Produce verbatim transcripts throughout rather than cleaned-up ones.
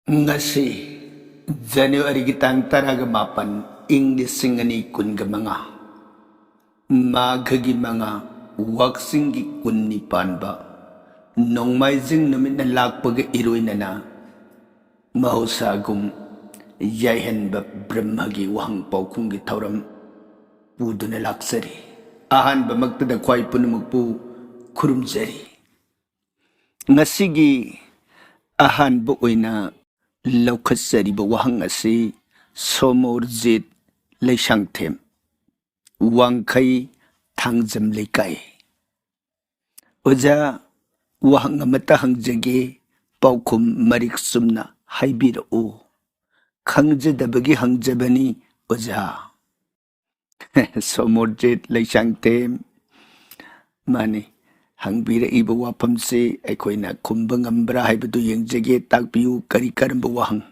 ꯉꯁꯤ ꯖꯅꯋꯥꯔꯤꯒꯤ ꯇꯥꯡ ꯇꯔꯥꯒ ꯃꯥꯄꯟ, ꯏꯪ ꯂꯤꯁꯤꯡ ꯑꯅꯤ ꯀꯨꯟꯒ ꯃꯉꯥ, ꯃꯥꯘꯒꯤ ꯃꯉꯥ, ꯋꯥꯛꯆꯤꯡꯒꯤ ꯀꯨꯟꯅꯤ ꯄꯥꯟꯕ ꯅꯣꯡꯃꯥꯏꯖꯤꯡ ꯅꯨꯃꯤꯠꯅ ꯂꯥꯛꯄꯒ ꯏꯔꯣꯏꯅꯅ ꯃꯍꯧꯁꯥꯒꯨꯝ ꯌꯥꯏꯍꯟꯕ ꯕ꯭ꯔꯍ꯭ꯃꯒꯤ ꯋꯥꯍꯪ ꯄꯥꯎꯈꯨꯝꯒꯤ ꯊꯧꯔꯝ ꯄꯨꯗꯨꯅ ꯂꯥꯛꯆꯔꯤ꯫ ꯑꯍꯥꯟꯕꯃꯛꯇꯗ ꯈ꯭ꯋꯥꯏ ꯄꯨꯝꯅꯃꯛꯄꯨ ꯈꯨꯔꯨꯝꯖꯔꯤ꯫ ꯉꯁꯤꯒꯤ ꯑꯍꯥꯟꯕ ꯑꯣꯏꯅ ꯂꯧꯈꯠꯆꯔꯤꯕ ꯋꯥꯍꯪ ꯑꯁꯤ ꯁꯣꯃꯣꯔꯖꯤꯠ ꯂꯩꯁꯥꯡꯊꯦꯝ, ꯋꯥꯡꯈꯩ ꯊꯥꯡꯖꯝ ꯂꯩꯀꯥꯏ꯫ ꯑꯣꯖꯥ, ꯋꯥꯍꯪ ꯑꯃꯠꯇ ꯍꯪꯖꯒꯦ, ꯄꯥꯎꯈꯨꯝ ꯃꯔꯤꯛ ꯆꯨꯝꯅ ꯍꯥꯏꯕꯤꯔꯛꯎ꯫ ꯈꯪꯖꯗꯕꯒꯤ ꯍꯪꯖꯕꯅꯤ, ꯑꯣꯖꯥ꯫ ꯁꯣꯃꯣꯔꯖꯤꯠ ꯂꯩꯁꯥꯡꯊꯦꯝ, ꯃꯥꯅꯤ, ꯍꯪꯕꯤꯔꯛꯏꯕ ꯋꯥꯐꯝꯁꯤ ꯑꯩꯈꯣꯏꯅ ꯈꯨꯝꯕ ꯉꯝꯕ꯭ꯔꯥ ꯍꯥꯏꯕꯗꯨ ꯌꯦꯡꯖꯒꯦ꯫ ꯇꯥꯛꯄꯤꯌꯨ, ꯀꯔꯤ ꯀꯔꯝꯕ ꯋꯥꯍꯪ?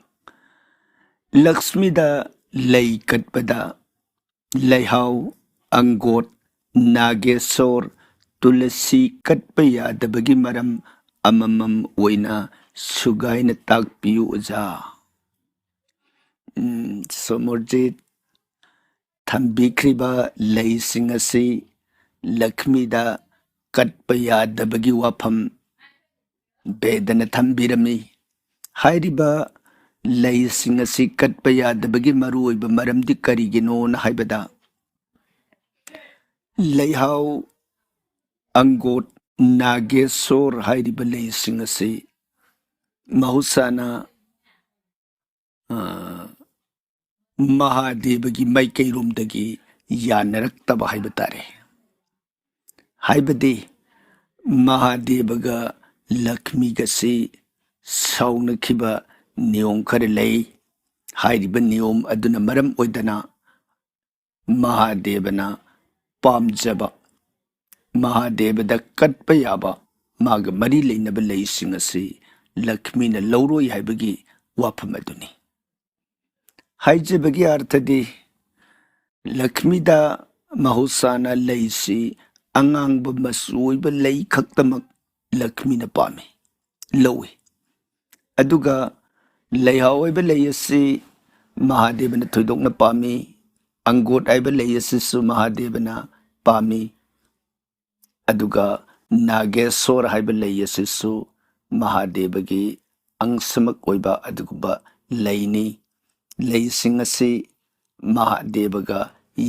ꯂꯛꯁꯃꯤꯗ ꯂꯩ ꯀꯠꯄꯗ ꯂꯩꯍꯥꯎ, ꯑꯪꯒꯣꯠ, ꯅꯥꯒꯦꯁꯣꯔ, ꯇꯨꯂꯁꯤ ꯀꯠꯄ ꯌꯥꯗꯕꯒꯤ ꯃꯔꯝ ꯑꯃꯃꯝ ꯑꯣꯏꯅ ꯁꯨꯒꯥꯏꯅ ꯇꯥꯛꯄꯤꯌꯨ, ꯑꯣꯖꯥ꯫ ꯎꯝ, ꯁꯣꯃꯣꯔꯖꯤꯠ, ꯊꯝꯕꯤꯈ꯭ꯔꯤꯕ ꯂꯩꯁꯤꯡ ꯑꯁꯤ ꯂꯛꯁꯃꯤꯗ ꯀꯠꯄ ꯌꯥꯗꯕꯒꯤ ꯋꯥꯐꯝ ꯕꯦꯗꯅ ꯊꯝꯕꯤꯔꯝꯃꯤ꯫ ꯍꯥꯏꯔꯤꯕ ꯂꯩꯁꯤꯡ ꯑꯁꯤ ꯀꯠꯄ ꯌꯥꯗꯕꯒꯤ ꯃꯔꯨꯑꯣꯏꯕ ꯃꯔꯝꯗꯤ ꯀꯔꯤꯒꯤꯅꯣꯅ ꯍꯥꯏꯕꯗ, ꯂꯩꯍꯥꯎ, ꯑꯪꯒꯣꯠ, ꯅꯥꯒꯦꯁꯣꯔ ꯍꯥꯏꯔꯤꯕ ꯂꯩꯁꯤꯡ ꯑꯁꯤ ꯃꯍꯧꯁꯥꯅ, ꯑ, ꯃꯍꯥꯗꯦꯕꯒꯤ ꯃꯥꯏꯀꯩꯔꯣꯝꯗꯒꯤ ꯌꯥꯅꯔꯛꯇꯕ ꯍꯥꯏꯕ ꯇꯥꯔꯦ꯫ ꯍꯥꯏꯕꯗꯤ ꯃꯍꯥꯗꯦꯕꯒ ꯂꯛꯁꯃꯤꯒꯁꯤ ꯁꯥꯎꯅꯈꯤꯕ ꯅꯤꯌꯣꯝ ꯈꯔ ꯂꯩ꯫ ꯍꯥꯏꯔꯤꯕ ꯅꯤꯌꯣꯝ ꯑꯗꯨꯅ ꯃꯔꯝ ꯑꯣꯏꯗꯅ ꯃꯍꯥꯗꯦꯕꯅ ꯄꯥꯝꯖꯕ, ꯃꯍꯥꯗꯦꯕꯗ ꯀꯠꯄ ꯌꯥꯕ ꯃꯥꯒ ꯃꯔꯤ ꯂꯩꯅꯕ ꯂꯩꯁꯤꯡ ꯑꯁꯤ ꯂꯛꯁꯃꯤꯅ ꯂꯧꯔꯣꯏ ꯍꯥꯏꯕꯒꯤ ꯋꯥꯐꯝ ꯑꯗꯨꯅꯤ꯫ ꯍꯥꯏꯖꯕꯒꯤ ꯑꯥꯔꯊꯗꯤ, ꯂꯛꯁꯃꯤꯗ ꯃꯍꯧꯁꯥꯅ ꯂꯩꯁꯤ ꯑꯉꯥꯡꯕ ꯃꯆꯨ ꯑꯣꯏꯕ ꯂꯩ ꯈꯛꯇꯃꯛ ꯂꯛꯁꯃꯤꯅ ꯄꯥꯝꯃꯤ, ꯂꯧꯏ꯫ ꯑꯗꯨꯒ ꯂꯩꯍꯥꯎ ꯑꯣꯏꯕ ꯂꯩ ꯑꯁꯤ ꯃꯍꯥꯗꯦꯕꯅ ꯊꯣꯏꯗꯣꯛꯅ ꯄꯥꯝꯃꯤ꯫ ꯑꯪꯒꯨꯔ ꯍꯥꯏꯕ ꯂꯩ ꯑꯁꯤꯁꯨ ꯃꯍꯥꯗꯦꯕꯅ ꯄꯥꯝꯃꯤ꯫ ꯑꯗꯨꯒ ꯅꯥꯒꯦꯁꯣꯔ ꯍꯥꯏꯕ ꯂꯩ ꯑꯁꯤꯁꯨ ꯃꯍꯥꯗꯦꯕꯒꯤ ꯑꯪꯁꯃꯛ ꯑꯣꯏꯕ ꯑꯗꯨꯒꯨꯝꯕ ꯂꯩꯅꯤ꯫ ꯂꯩꯁꯤꯡ ꯑꯁꯤ ꯃꯍꯥꯗꯦꯕꯒ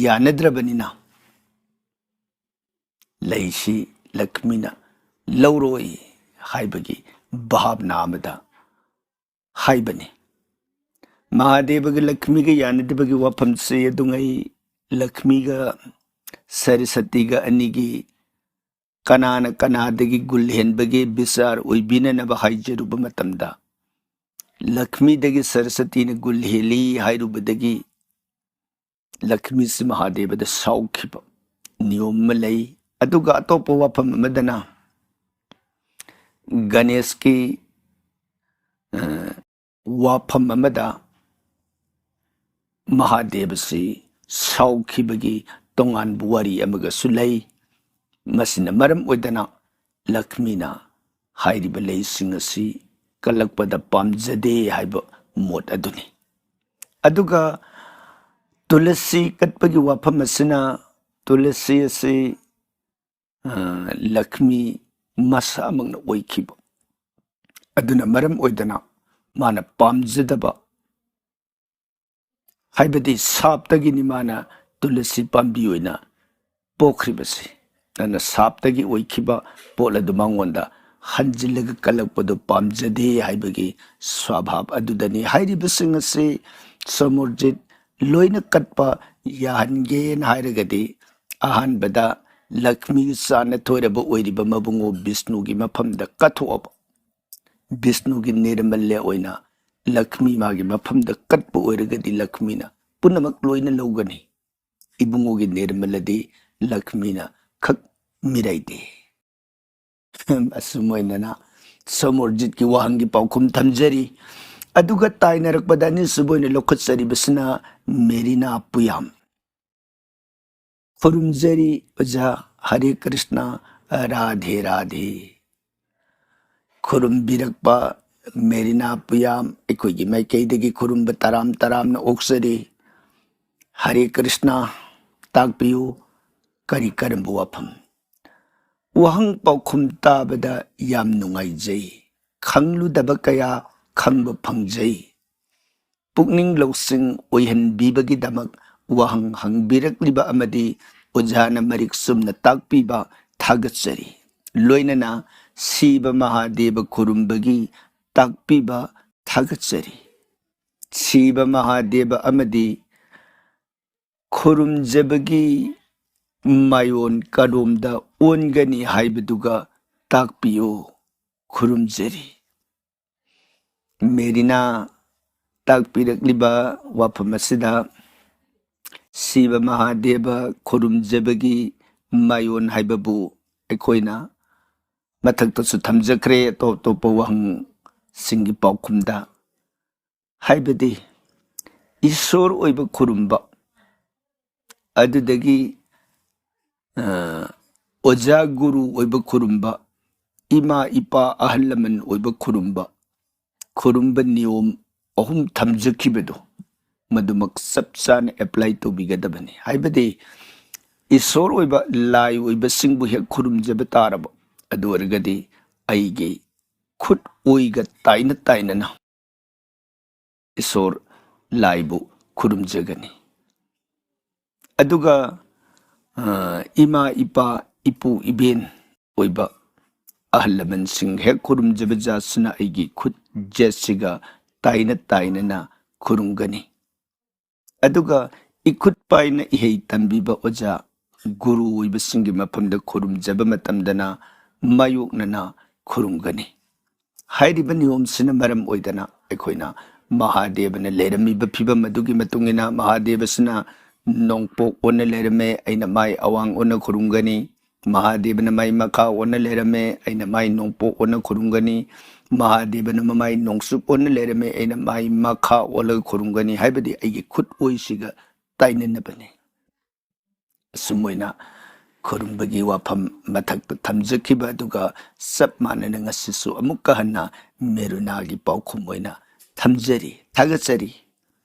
ꯌꯥꯅꯗ꯭ꯔꯕꯅꯤꯅ ꯂꯩꯁꯤ ꯂꯛꯃꯤꯅ ꯂꯧꯔꯣꯏ ꯍꯥꯏꯕꯒꯤ ꯚꯥꯕꯅꯥ ꯑꯃꯗ ꯍꯥꯏꯕꯅꯤ꯫ ꯃꯍꯥꯗꯦꯕꯒ ꯂꯛꯃꯤꯒ ꯌꯥꯅꯗꯕꯒꯤ ꯋꯥꯐꯝꯁꯤ ꯑꯗꯨꯉꯩ ꯂꯛꯃꯤꯒ ꯁꯔꯁꯇꯤꯒ ꯑꯅꯤꯒꯤ ꯀꯅꯥꯅ ꯀꯅꯥꯗꯒꯤ ꯒꯨꯜ ꯍꯦꯟꯕꯒꯦ ꯕꯤꯆꯥꯔ ꯑꯣꯏꯕꯤꯅꯅꯕ ꯍꯥꯏꯖꯔꯨꯕ ꯃꯇꯝꯗ, ꯂꯛꯃꯤꯗꯒꯤ ꯁꯔꯁꯇꯤꯅ ꯒꯨꯜ ꯍꯦꯜꯂꯤ ꯍꯥꯏꯔꯨꯕꯗꯒꯤ ꯂꯛꯃꯤꯁꯤ ꯃꯍꯥꯗꯦꯕꯗ ꯁꯥꯎꯈꯤꯕ ꯅꯤꯌꯣꯝ ꯑꯃ ꯂꯩ꯫ ꯑꯗꯨꯒ ꯑꯇꯣꯞꯄ ꯋꯥꯐꯝ ꯑꯃꯗꯅ ꯒꯅꯦꯁꯀꯤ, ꯑ, ꯋꯥꯐꯝ ꯑꯃꯗ ꯃꯍꯥꯗꯦꯕꯁꯤ ꯁꯥꯎꯈꯤꯕꯒꯤ ꯇꯣꯉꯥꯟꯕ ꯋꯥꯔꯤ ꯑꯃꯒꯁꯨ ꯂꯩ꯫ ꯃꯁꯤꯅ ꯃꯔꯝ ꯑꯣꯏꯗꯅ ꯂꯛꯃꯤꯅ ꯍꯥꯏꯔꯤꯕ ꯂꯩꯁꯤꯡ ꯑꯁꯤ ꯀꯠꯂꯛꯄꯗ ꯄꯥꯝꯖꯗꯦ ꯍꯥꯏꯕ ꯃꯣꯠ ꯑꯗꯨꯅꯤ꯫ ꯑꯗꯨꯒ ꯇꯨꯂꯁꯤ ꯀꯠꯄꯒꯤ ꯋꯥꯐꯝ ꯑꯁꯤꯅ, ꯇꯨꯂꯁꯤ ꯑꯁꯤ, ꯑ, ꯂꯛꯃꯤ ꯃꯁꯥꯃꯛꯅ ꯑꯣꯏꯈꯤꯕ ꯑꯗꯨꯅ ꯃꯔꯝ ꯑꯣꯏꯗꯅ ꯃꯥꯅ ꯄꯥꯝꯖꯗꯕ, ꯍꯥꯏꯕꯗꯤ ꯁꯥꯞꯇꯒꯤꯅꯤ ꯃꯥꯅ ꯇꯨꯂꯁꯤ ꯄꯥꯝꯕꯤ ꯑꯣꯏꯅ ꯄꯣꯛꯈ꯭ꯔꯤꯕꯁꯤ꯫ ꯑꯗꯨꯅ ꯁꯥꯞꯇꯒꯤ ꯑꯣꯏꯈꯤꯕ ꯄꯣꯠ ꯑꯗꯨ ꯃꯉꯣꯟꯗ ꯍꯟꯖꯤꯜꯂꯒ ꯀꯠꯂꯛꯄꯗꯨ ꯄꯥꯝꯖꯗꯦ ꯍꯥꯏꯕꯒꯤ ꯁ꯭ꯋꯥꯚꯥꯕ ꯑꯗꯨꯗꯅꯤ꯫ ꯍꯥꯏꯔꯤꯕꯁꯤꯡ ꯑꯁꯤ ꯁꯣꯃꯣꯔꯖꯤꯠ ꯂꯣꯏꯅ ꯀꯠꯄ ꯌꯥꯍꯟꯒꯦꯅ ꯍꯥꯏꯔꯒꯗꯤ, ꯑꯍꯥꯟꯕꯗ ꯂꯛꯃꯤ ꯆꯥꯅ ꯊꯣꯏꯔꯕ ꯑꯣꯏꯔꯤꯕ ꯃꯕꯨꯡꯉꯣ ꯕꯤꯁꯅꯨꯒꯤ ꯃꯐꯝꯗ ꯀꯠꯊꯣꯛꯑꯕ, ꯕꯤꯁꯅꯨꯒꯤ ꯅꯤꯔꯃꯜꯂ ꯑꯣꯏꯅ ꯂꯛꯃꯤ ꯃꯥꯒꯤ ꯃꯐꯝꯗ ꯀꯠꯄ ꯑꯣꯏꯔꯒꯗꯤ ꯂꯛꯃꯤꯅ ꯄꯨꯝꯅꯃꯛ ꯂꯣꯏꯅ ꯂꯧꯒꯅꯤ꯫ ꯏꯕꯨꯡꯉꯣꯒꯤ ꯅꯤꯔꯃꯜꯂꯗꯤ ꯂꯛꯃꯤꯅ ꯈꯛ ꯃꯤꯔꯥꯏꯗꯦ꯫ ꯑꯁꯨꯝ ꯑꯣꯏꯅꯅ ꯁꯣꯃꯣꯔꯖꯤꯠꯀꯤ ꯋꯥꯍꯪꯒꯤ ꯄꯥꯎꯈꯨꯝ ꯊꯝꯖꯔꯤ꯫ ꯑꯗꯨꯒ ꯇꯥꯏꯅꯔꯛꯄꯗ ꯑꯅꯤꯁꯨꯕ ꯑꯣꯏꯅ ꯂꯧꯈꯠꯆꯔꯤꯕꯁꯤꯅ ꯃꯦꯔꯤꯅꯥ ꯄꯨꯌꯥꯝ꯫ ꯈꯨꯔꯨꯝꯖꯔꯤ ꯑꯣꯖꯥ, ꯍꯔꯦ ꯀ꯭ꯔꯤꯁꯅ, ꯔꯥꯙꯦ ꯔꯥꯙꯦ꯫ ꯈꯨꯔꯨꯝꯕꯤꯔꯛꯄ ꯃꯦꯔꯤꯅꯥ ꯄꯨꯌꯥꯝ ꯑꯩꯈꯣꯏꯒꯤ ꯃꯥꯏꯀꯩꯗꯒꯤ ꯈꯨꯔꯨꯝꯕ ꯇꯔꯥꯝ ꯇꯔꯥꯝꯅ ꯑꯣꯛꯆꯔꯤ꯫ ꯍꯔꯦ ꯀ꯭ꯔꯤꯁꯅ꯫ ꯇꯥꯛꯄꯤꯌꯨ, ꯀꯔꯤ ꯀꯔꯝꯕ ꯋꯥꯐꯝ? ꯋꯥꯍꯪ ꯄꯥꯎꯈꯨꯝ ꯇꯥꯕꯗ ꯌꯥꯝ ꯅꯨꯡꯉꯥꯏꯖꯩ꯫ ꯈꯪꯂꯨꯗꯕ ꯀꯌꯥ ꯈꯪꯕ ꯐꯪꯖꯩ꯫ ꯄꯨꯛꯅꯤꯡ ꯂꯧꯁꯤꯡ ꯑꯣꯏꯍꯟꯕꯤꯕꯒꯤꯗꯃꯛ ꯋꯥꯍꯪ ꯍꯪꯕꯤꯔꯛꯂꯤꯕ ꯑꯃꯗꯤ ꯑꯣꯖꯥꯅ ꯃꯔꯤꯛ ꯆꯨꯝꯅ ꯇꯥꯛꯄꯤꯕ ꯊꯥꯒꯠꯆꯔꯤ꯫ ꯂꯣꯏꯅꯅ ꯁꯤꯕ ꯃꯍꯥꯗꯦꯕ ꯈꯨꯔꯨꯝꯕꯒꯤ ꯇꯥꯛꯄꯤꯕ ꯊꯥꯒꯠꯆꯔꯤ꯫ ꯁꯤꯕ ꯃꯍꯥꯗꯦꯕ ꯑꯃꯗꯤ ꯈꯨꯔꯨꯝꯖꯕꯒꯤ ꯃꯥꯏꯑꯣꯟ ꯀꯔꯣꯝꯗ ꯑꯣꯟꯒꯅꯤ ꯍꯥꯏꯕꯗꯨꯒ ꯇꯥꯛꯄꯤꯌꯨ꯫ ꯈꯨꯔꯨꯝꯖꯔꯤ꯫ ꯃꯦꯔꯤꯅꯥ ꯇꯥꯛꯄꯤꯔꯛꯂꯤꯕ ꯋꯥꯐꯝ ꯑꯁꯤꯗ ꯁꯤꯕ ꯃꯍꯥꯗꯦꯕ ꯈꯨꯔꯨꯝꯖꯕꯒꯤ ꯃꯥꯏꯑꯣꯟ ꯍꯥꯏꯕꯕꯨ ꯑꯩꯈꯣꯏꯅ ꯃꯊꯛꯇꯁꯨ ꯊꯝꯖꯈ꯭ꯔꯦ, ꯑꯇꯣꯞ ꯑꯇꯣꯞꯄ ꯋꯥꯍꯪꯁꯤꯡꯒꯤ ꯄꯥꯎꯈꯨꯝꯗ꯫ ꯍꯥꯏꯕꯗꯤ ꯏꯁꯣꯔ ꯑꯣꯏꯕ ꯈꯨꯔꯨꯝꯕ, ꯑꯗꯨꯗꯒꯤ, ꯑ, ꯑꯣꯖꯥ ꯒꯨꯔꯨ ꯑꯣꯏꯕ ꯈꯨꯔꯨꯝꯕ, ꯏꯃꯥ ꯏꯄꯥ ꯑꯍꯜ ꯂꯃꯟ ꯑꯣꯏꯕ ꯈꯨꯔꯨꯝꯕ, ꯈꯨꯔꯨꯝꯕ ꯅꯤꯌꯣꯝ ꯑꯍꯨꯝ ꯊꯝꯖꯈꯤꯕꯗꯨ, ꯃꯗꯨꯃꯛ ꯆꯞ ꯆꯥꯅ ꯑꯦꯄ꯭ꯂꯥꯏ ꯇꯧꯕꯤꯒꯗꯕꯅꯤ꯫ ꯍꯥꯏꯕꯗꯤ ꯏꯁꯣꯔ ꯑꯣꯏꯕ, ꯂꯥꯏ ꯑꯣꯏꯕꯁꯤꯡꯕꯨ ꯍꯦꯛ ꯈꯨꯔꯨꯝꯖꯕ ꯇꯥꯔꯕ, ꯑꯗꯨ ꯑꯣꯏꯔꯒꯗꯤ ꯑꯩꯒꯤ ꯈꯨꯠ ꯑꯣꯏꯒ ꯇꯥꯏꯅ ꯇꯥꯏꯅꯅ ꯏꯁꯣꯔ ꯂꯥꯏꯕꯨ ꯈꯨꯔꯨꯝꯖꯒꯅꯤ꯫ ꯑꯗꯨꯒ, ꯑ, ꯏꯃꯥ ꯏꯄꯥ, ꯏꯄꯨ ꯏꯕꯦꯟ ꯑꯣꯏꯕ ꯑꯍꯜ ꯂꯃꯟꯁꯤꯡ ꯍꯦꯛ ꯈꯨꯔꯨꯝꯖꯕ ꯖꯥꯠꯁꯤꯅ ꯑꯩꯒꯤ ꯈꯨꯠ ꯖꯦꯠꯁꯤꯒ ꯇꯥꯏꯅ ꯇꯥꯏꯅꯅ ꯈꯨꯔꯨꯝꯒꯅꯤ꯫ ꯑꯗꯨꯒ ꯏꯈꯨꯠ ꯄꯥꯏꯅ ꯏꯍꯩ ꯇꯝꯕꯤꯕ ꯑꯣꯖꯥ ꯒꯨꯔꯨ ꯑꯣꯏꯕꯁꯤꯡꯒꯤ ꯃꯐꯝꯗ ꯈꯨꯔꯨꯝꯖꯕ ꯃꯇꯝꯗꯅ ꯃꯥꯌꯣꯛꯅꯅ ꯈꯨꯔꯨꯝꯒꯅꯤ꯫ ꯍꯥꯏꯔꯤꯕ ꯅꯤꯌꯣꯝꯁꯤꯅ ꯃꯔꯝ ꯑꯣꯏꯗꯅ ꯑꯩꯈꯣꯏꯅ ꯃꯍꯥꯗꯦꯕꯅ ꯂꯩꯔꯝꯃꯤꯕ ꯐꯤꯕꯝ ꯑꯗꯨꯒꯤ ꯃꯇꯨꯡ ꯏꯟꯅ ꯃꯍꯥꯗꯦꯕꯁꯤꯅ ꯅꯣꯡꯄꯣꯛ ꯑꯣꯟꯅ ꯂꯩꯔꯝꯃꯦ, ꯑꯩꯅ ꯃꯥꯏ ꯑꯋꯥꯡ ꯑꯣꯟꯅ ꯈꯨꯔꯨꯝꯒꯅꯤ꯫ ꯃꯍꯥꯗꯦꯕꯅ ꯃꯥꯏ ꯃꯈꯥ ꯑꯣꯟꯅ ꯂꯩꯔꯝꯃꯦ, ꯑꯩꯅ ꯃꯥꯏ ꯅꯣꯡꯄꯣꯛ ꯑꯣꯟꯅ ꯈꯨꯔꯨꯝꯒꯅꯤ꯫ ꯃꯍꯥꯗꯦꯕꯅ ꯃꯃꯥꯏ ꯅꯣꯡꯆꯨꯞ ꯑꯣꯟꯅ ꯂꯩꯔꯝꯃꯦ, ꯑꯩꯅ ꯃꯥꯏ ꯃꯈꯥ ꯑꯣꯜꯂꯒ ꯈꯨꯔꯨꯝꯒꯅꯤ꯫ ꯍꯥꯏꯕꯗꯤ ꯑꯩꯒꯤ ꯈꯨꯠ ꯑꯣꯏꯁꯤꯒ ꯇꯥꯏꯅꯅꯕꯅꯤ꯫ ꯑꯁꯨꯝ ꯑꯣꯏꯅ ꯈꯨꯔꯨꯝꯕꯒꯤ ꯋꯥꯐꯝ ꯃꯊꯛꯇ ꯊꯝꯖꯈꯤꯕ ꯑꯗꯨꯒ ꯆꯞ ꯃꯥꯟꯅꯅ ꯉꯁꯤꯁꯨ ꯑꯃꯨꯛꯀ ꯍꯟꯅ ꯃꯦꯔꯨꯅꯥꯒꯤ ꯄꯥꯎꯈꯨꯝ ꯑꯣꯏꯅ ꯊꯝꯖꯔꯤ꯫ ꯊꯥꯒꯠꯆꯔꯤ꯫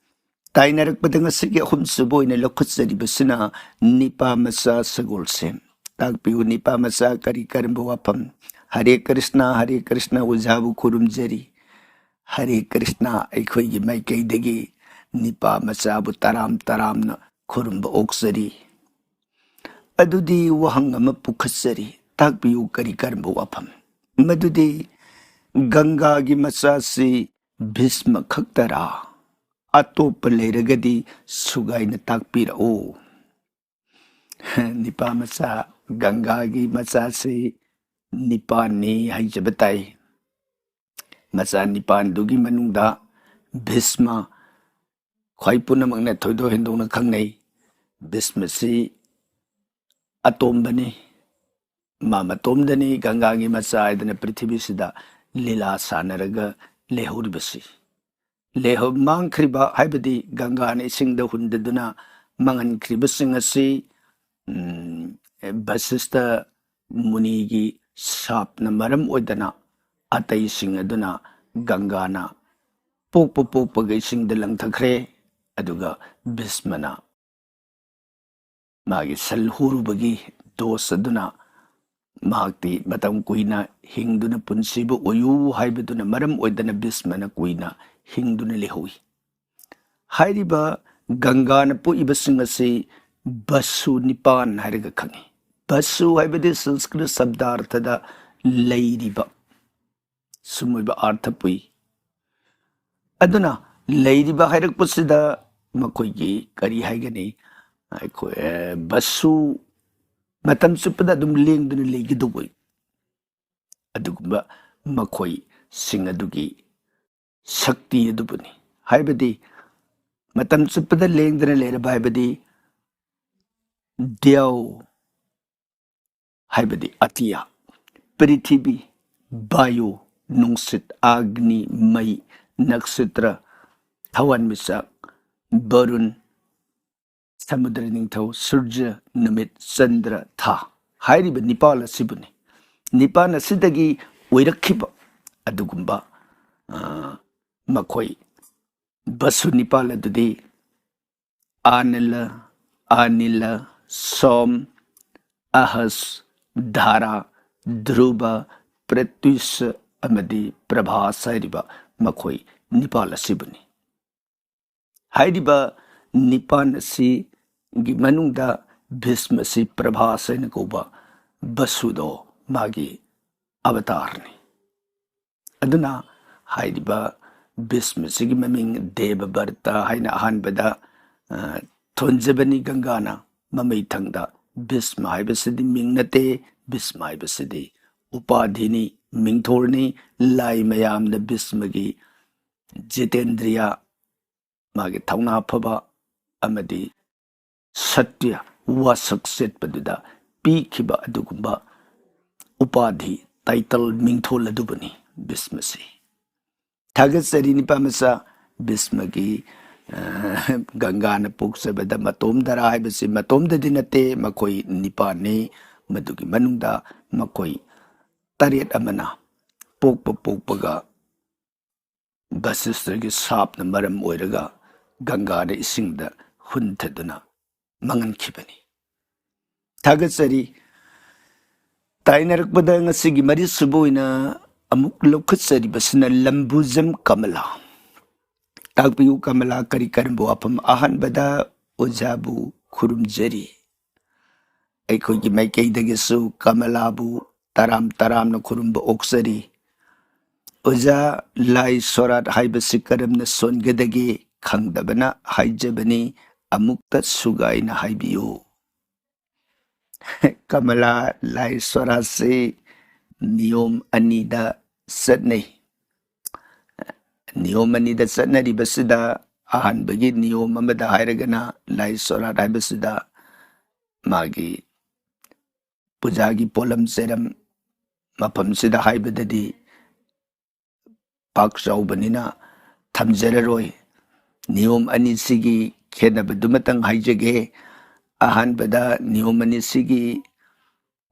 ꯇꯥꯏꯅꯔꯛꯄꯗ ꯉꯁꯤꯒꯤ ꯑꯍꯨꯝꯁꯨꯕ ꯑꯣꯏꯅ ꯂꯧꯈꯠꯆꯔꯤꯕꯁꯤꯅ ꯅꯤꯄꯥ ꯃꯆꯥ ꯁꯒꯣꯜꯁꯦꯝ꯫ ꯇꯥꯛꯄꯤꯌꯨ, ꯅꯤꯄꯥ ꯃꯆꯥ ꯀꯔꯤ ꯀꯔꯝꯕ ꯋꯥꯐꯝ? ꯍꯔꯦ ꯀ꯭ꯔꯤꯁꯅ, ꯍꯔꯦ ꯀ꯭ꯔꯤꯁꯅ, ꯑꯣꯖꯥꯕꯨ ꯈꯨꯔꯨꯝꯖꯔꯤ꯫ ꯍꯔꯦ ꯀ꯭ꯔꯤꯁꯅ, ꯑꯩꯈꯣꯏꯒꯤ ꯃꯥꯏꯀꯩꯗꯒꯤ ꯅꯤꯄꯥ ꯃꯆꯥꯕꯨ ꯇꯔꯥꯝ ꯇꯔꯥꯝꯅ ꯈꯨꯔꯨꯝꯕ ꯑꯣꯛꯆꯔꯤ꯫ ꯑꯗꯨꯗꯤ ꯋꯥꯍꯪ ꯑꯃ ꯄꯨꯈꯠꯆꯔꯤ, ꯇꯥꯛꯄꯤꯌꯨ, ꯀꯔꯤ ꯀꯔꯝꯕ ꯋꯥꯐꯝ? ꯃꯗꯨꯗꯤ ꯒꯪꯒꯥꯒꯤ ꯃꯆꯥꯁꯤ ꯚꯤꯁꯃ ꯈꯛꯇꯔꯥ? ꯑꯇꯣꯞꯄ ꯂꯩꯔꯒꯗꯤ ꯁꯨꯒꯥꯏꯅ ꯇꯥꯛꯄꯤꯔꯛꯎ꯫ ꯅꯤꯄꯥ ꯃꯆꯥ, ꯒꯪꯒꯥꯒꯤ ꯃꯆꯥꯁꯤ ꯅꯤꯄꯥꯟꯅꯤ ꯍꯥꯏꯖꯕ ꯇꯥꯏ꯫ ꯃꯆꯥ ꯅꯤꯄꯥꯟꯗꯨꯒꯤ ꯃꯅꯨꯡꯗ ꯚꯤꯁꯃ ꯈ꯭ꯋꯥꯏ ꯄꯨꯝꯅꯃꯛꯅ ꯊꯣꯏꯗꯣꯛ ꯍꯦꯟꯗꯣꯛꯅ ꯈꯪꯅꯩ꯫ ꯚꯤꯁꯃꯁꯤ ꯑꯇꯣꯝꯕꯅꯤ, ꯃꯥ ꯃꯇꯣꯝꯗꯅꯤ ꯒꯪꯒꯥꯒꯤ ꯃꯆꯥ ꯍꯥꯏꯗꯅ ꯄ꯭ꯔꯤꯊꯤꯕꯤꯁꯤꯗ ꯂꯤꯂꯥ ꯁꯥꯟꯅꯔꯒ ꯂꯩꯍꯧꯔꯤꯕꯁꯤ꯫ ꯂꯩꯍꯧ-, ꯃꯥꯡꯈ꯭ꯔꯤꯕ ꯍꯥꯏꯕꯗꯤ ꯒꯪꯒꯥꯅ ꯏꯁꯤꯡꯗ ꯍꯨꯟꯗꯗꯨꯅ ꯃꯥꯡꯍꯟꯈ꯭ꯔꯤꯕꯁꯤꯡ ꯑꯁꯤ, ꯎꯝ, ꯚꯁꯤꯁꯇ ꯃꯨꯅꯤꯒꯤ ꯁꯥꯞꯅ ꯃꯔꯝ ꯑꯣꯏꯗꯅ ꯑꯇꯩꯁꯤꯡ ꯑꯗꯨꯅ ꯒꯪꯒꯥꯅ ꯄꯣꯛꯄ ꯄꯣꯛꯄꯒ ꯏꯁꯤꯡꯗ ꯂꯪꯊꯈ꯭ꯔꯦ꯫ ꯑꯗꯨꯒ ꯚꯤꯁꯃꯅ ꯃꯥꯒꯤ ꯁꯜ ꯍꯨꯔꯨꯕꯒꯤ ꯗꯣꯁ ꯑꯗꯨꯅ ꯃꯍꯥꯛꯇꯤ ꯃꯇꯝ ꯀꯨꯏꯅ ꯍꯤꯡꯗꯨꯅ ꯄꯨꯟꯁꯤꯕ ꯑꯣꯏꯌꯨ ꯍꯥꯏꯕꯗꯨꯅ ꯃꯔꯝ ꯑꯣꯏꯗꯅ ꯚꯤꯁꯃꯅ ꯀꯨꯏꯅ ꯍꯤꯡꯗꯨꯅ ꯂꯩꯍꯧꯏ꯫ ꯍꯥꯏꯔꯤꯕ ꯒꯪꯒꯥꯅ ꯄꯣꯛꯏꯕꯁꯤꯡ ꯑꯁꯤ ꯕꯁꯨ ꯅꯤꯄꯥꯟ ꯍꯥꯏꯔꯒ ꯈꯪꯏ꯫ ꯕꯁꯨ ꯍꯥꯏꯕꯗꯤ ꯁꯪꯁꯀ꯭ꯔꯤꯠ ꯁꯕꯗꯥꯔꯊꯗ ꯂꯩꯔꯤꯕ, ꯁꯨꯝ ꯑꯣꯏꯕ ꯑꯥꯔꯊ ꯄꯨꯏ꯫ ꯑꯗꯨꯅ ꯂꯩꯔꯤꯕ ꯍꯥꯏꯔꯛꯄꯁꯤꯗ ꯃꯈꯣꯏꯒꯤ ꯀꯔꯤ ꯍꯥꯏꯒꯅꯤ? ꯑꯩꯈꯣꯏ, ꯑꯦ, ꯕꯁꯨ ꯃꯇꯝ ꯆꯨꯞꯄꯗ ꯑꯗꯨꯝ ꯂꯦꯡꯗꯨꯅ ꯂꯩꯒꯗꯧꯕ ꯑꯗꯨꯒꯨꯝꯕ ꯃꯈꯣꯏꯁꯤꯡ ꯑꯗꯨꯒꯤ ꯁꯛꯇꯤ ꯑꯗꯨꯕꯨꯅꯤ꯫ ꯍꯥꯏꯕꯗꯤ ꯃꯇꯝ ꯆꯨꯞꯄꯗ ꯂꯦꯡꯗꯅ ꯂꯩꯔꯕ ꯍꯥꯏꯕꯗꯤ ꯗ꯭ꯌꯧ ꯍꯥꯏꯕꯗꯤ ꯑꯇꯤꯌꯥ, ꯄ꯭ꯔꯤꯊꯤꯕꯤ, ꯚꯥꯌꯨ, ꯅꯨꯡꯁꯤꯠ, ꯑꯒꯅꯤ, ꯃꯩ, ꯅꯛꯁꯤꯇ꯭ꯔ, ꯊꯋꯥꯟꯃꯤꯆꯥꯛ, ꯕꯔꯨꯟ, ꯁꯃꯨꯗ꯭ꯔ ꯅꯤꯡꯊꯧ, ꯁꯨꯔꯖ, ꯅꯨꯃꯤꯠ, ꯆꯟꯗ꯭ꯔ, ꯊꯥ ꯍꯥꯏꯔꯤꯕ ꯅꯤꯄꯥꯜ ꯑꯁꯤꯕꯨꯅꯤ꯫ ꯅꯤꯄꯥꯜ ꯑꯁꯤꯗꯒꯤ ꯑꯣꯏꯔꯛꯈꯤꯕ ꯑꯗꯨꯒꯨꯝꯕ, ꯑ, ꯃꯈꯣꯏ ꯕꯁꯨ ꯅꯤꯄꯥꯜ ꯑꯗꯨꯗꯤ ꯑꯥꯅꯂ, ꯑꯥꯅꯤꯂ, ꯁꯣꯝ, ꯑꯍꯁ, ꯙꯥꯔꯥ, ꯙ꯭ꯔꯨꯕ, ꯄ꯭ꯔꯠꯌꯨꯁ ꯑꯃꯗꯤ ꯄ꯭ꯔꯚꯥꯁ ꯍꯥꯏꯔꯤꯕ ꯃꯈꯣꯏ ꯅꯤꯄꯥꯜ ꯑꯁꯤꯕꯨꯅꯤ꯫ ꯍꯥꯏꯔꯤꯕ ꯅꯤꯄꯥꯜ ꯑꯁꯤꯒꯤ ꯃꯅꯨꯡꯗ ꯚꯤꯁꯃ ꯑꯁꯤ ꯄ꯭ꯔꯚꯥꯁ ꯍꯥꯏꯅ ꯀꯧꯕ ꯕꯁꯨꯗꯣ ꯃꯥꯒꯤ ꯑꯕꯇꯥꯔꯅꯤ꯫ ꯑꯗꯨꯅ ꯍꯥꯏꯔꯤꯕ ꯚꯤꯁꯃꯁꯤꯒꯤ ꯃꯃꯤꯡ ꯗꯦꯕ ꯚꯔꯇ ꯍꯥꯏꯅ ꯑꯍꯥꯟꯕꯗ, ꯑ, ꯊꯣꯟꯖꯕꯅꯤ ꯒꯪꯒꯥꯅ꯫ ꯃꯃꯩꯊꯪꯗ ꯚꯤꯁꯃ ꯍꯥꯏꯕꯁꯤꯗꯤ ꯃꯤꯡ ꯅꯠꯇꯦ, ꯚꯤꯁꯃ ꯍꯥꯏꯕꯁꯤꯗꯤ ꯎꯄꯥꯙꯤꯅꯤ, ꯃꯤꯡꯊꯣꯜꯅꯤ꯫ ꯂꯥꯏ ꯃꯌꯥꯝꯅ ꯚꯤꯁꯃꯒꯤ ꯖꯤꯇꯦꯟꯗ꯭ꯔꯤꯌꯥ, ꯃꯥꯒꯤ ꯊꯧꯅꯥ ꯐꯕ ꯑꯃꯗꯤ ꯁꯠꯇ꯭ꯌ ꯋꯥꯁꯛ ꯆꯦꯠꯄꯗꯨꯗ ꯄꯤꯈꯤꯕ ꯑꯗꯨꯒꯨꯝꯕ ꯎꯄꯥꯙꯤ, ꯇꯥꯏꯇꯜ, ꯃꯤꯡꯊꯣꯜ ꯑꯗꯨꯕꯨꯅꯤ ꯚꯤꯁꯃꯁꯤ꯫ ꯊꯥꯒꯠꯆꯔꯤ ꯅꯤꯄꯥꯃꯆꯥ ꯚꯤꯁꯃꯒꯤ, ꯑ, ꯒꯪꯒꯥꯅ ꯄꯣꯛꯆꯕꯗ ꯃꯇꯣꯝꯗꯔꯥ ꯍꯥꯏꯕꯁꯤ ꯃꯇꯣꯝꯗꯗꯤ ꯅꯠꯇꯦ, ꯃꯈꯣꯏ ꯅꯤꯄꯥꯟꯅꯤ꯫ ꯃꯗꯨꯒꯤ ꯃꯅꯨꯡꯗ ꯃꯈꯣꯏ ꯇꯔꯦꯠ ꯑꯃꯅ ꯄꯣꯛꯄ ꯄꯣꯛꯄꯒ ꯕꯁꯤꯁꯇꯒꯤ ꯁꯥꯞꯅ ꯃꯔꯝ ꯑꯣꯏꯔꯒ ꯒꯪꯒꯥꯗ ꯏꯁꯤꯡꯗ ꯍꯨꯟꯊꯗꯨꯅ ꯃꯥꯡꯍꯟꯈꯤꯕꯅꯤ꯫ ꯊꯥꯒꯠꯆꯔꯤ꯫ ꯇꯥꯏꯅꯔꯛꯄꯗ ꯉꯁꯤꯒꯤ ꯃꯔꯤꯁꯨꯕ ꯑꯣꯏꯅ ꯑꯃꯨꯛ ꯂꯧꯈꯠꯆꯔꯤꯕꯁꯤꯅ ꯂꯝꯕꯨꯖꯝ ꯀꯃꯂꯥ꯫ ꯇꯥꯛꯄꯤꯌꯨ, ꯀꯃꯂꯥ ꯀꯔꯤ ꯀꯔꯝꯕ ꯋꯥꯐꯝ? ꯑꯍꯥꯟꯕꯗ ꯑꯣꯖꯥꯕꯨ ꯈꯨꯔꯨꯝꯖꯔꯤ꯫ ꯑꯩꯈꯣꯏꯒꯤ ꯃꯥꯏꯀꯩꯗꯒꯤꯁꯨ ꯀꯃꯂꯥꯕꯨ ꯇꯔꯥꯝ ꯇꯔꯥꯝꯅ ꯈꯨꯔꯨꯝꯕ ꯑꯣꯛꯆꯔꯤ꯫ ꯑꯣꯖꯥ, ꯂꯥꯏ ꯁꯣꯔꯥꯠ ꯍꯥꯏꯕꯁꯤ ꯀꯔꯝꯅ ꯁꯣꯟꯒꯗꯒꯦ ꯈꯪꯗꯕꯅ ꯍꯥꯏꯖꯕꯅꯤ, ꯑꯃꯨꯛꯇ ꯁꯨꯒꯥꯏꯅ ꯍꯥꯏꯕꯤꯌꯨ꯫ ꯀꯃꯂꯥ, ꯂꯥꯏ ꯁꯣꯔꯥꯠꯁꯤ ꯅꯤꯌꯣꯝ ꯑꯅꯤꯗ ꯆꯠꯅꯩ꯫ ꯅꯤꯌꯣꯝ ꯑꯅꯤꯗ ꯆꯠꯅꯔꯤꯕꯁꯤꯗ ꯑꯍꯥꯟꯕꯒꯤ ꯅꯤꯌꯣꯝ ꯑꯃꯗ ꯍꯥꯏꯔꯒꯅ ꯂꯥꯏ ꯁꯣꯔꯥꯠ ꯍꯥꯏꯕꯁꯤꯗ ꯃꯥꯒꯤ ꯄꯨꯖꯥꯒꯤ ꯄꯣꯠꯂꯝ ꯆꯩꯔꯝ ꯃꯐꯝꯁꯤꯗ ꯍꯥꯏꯕꯗꯗꯤ ꯄꯥꯛ ꯆꯥꯎꯕꯅꯤꯅ ꯊꯝꯖꯔꯔꯣꯏ꯫ ꯅꯤꯌꯣꯝ ꯑꯅꯤꯁꯤꯒꯤ ꯈꯦꯠꯅꯕꯗꯨꯃꯇꯪ ꯍꯥꯏꯖꯒꯦ꯫ ꯑꯍꯥꯟꯕꯗ ꯅꯤꯌꯣꯝ ꯑꯅꯤꯁꯤꯒꯤ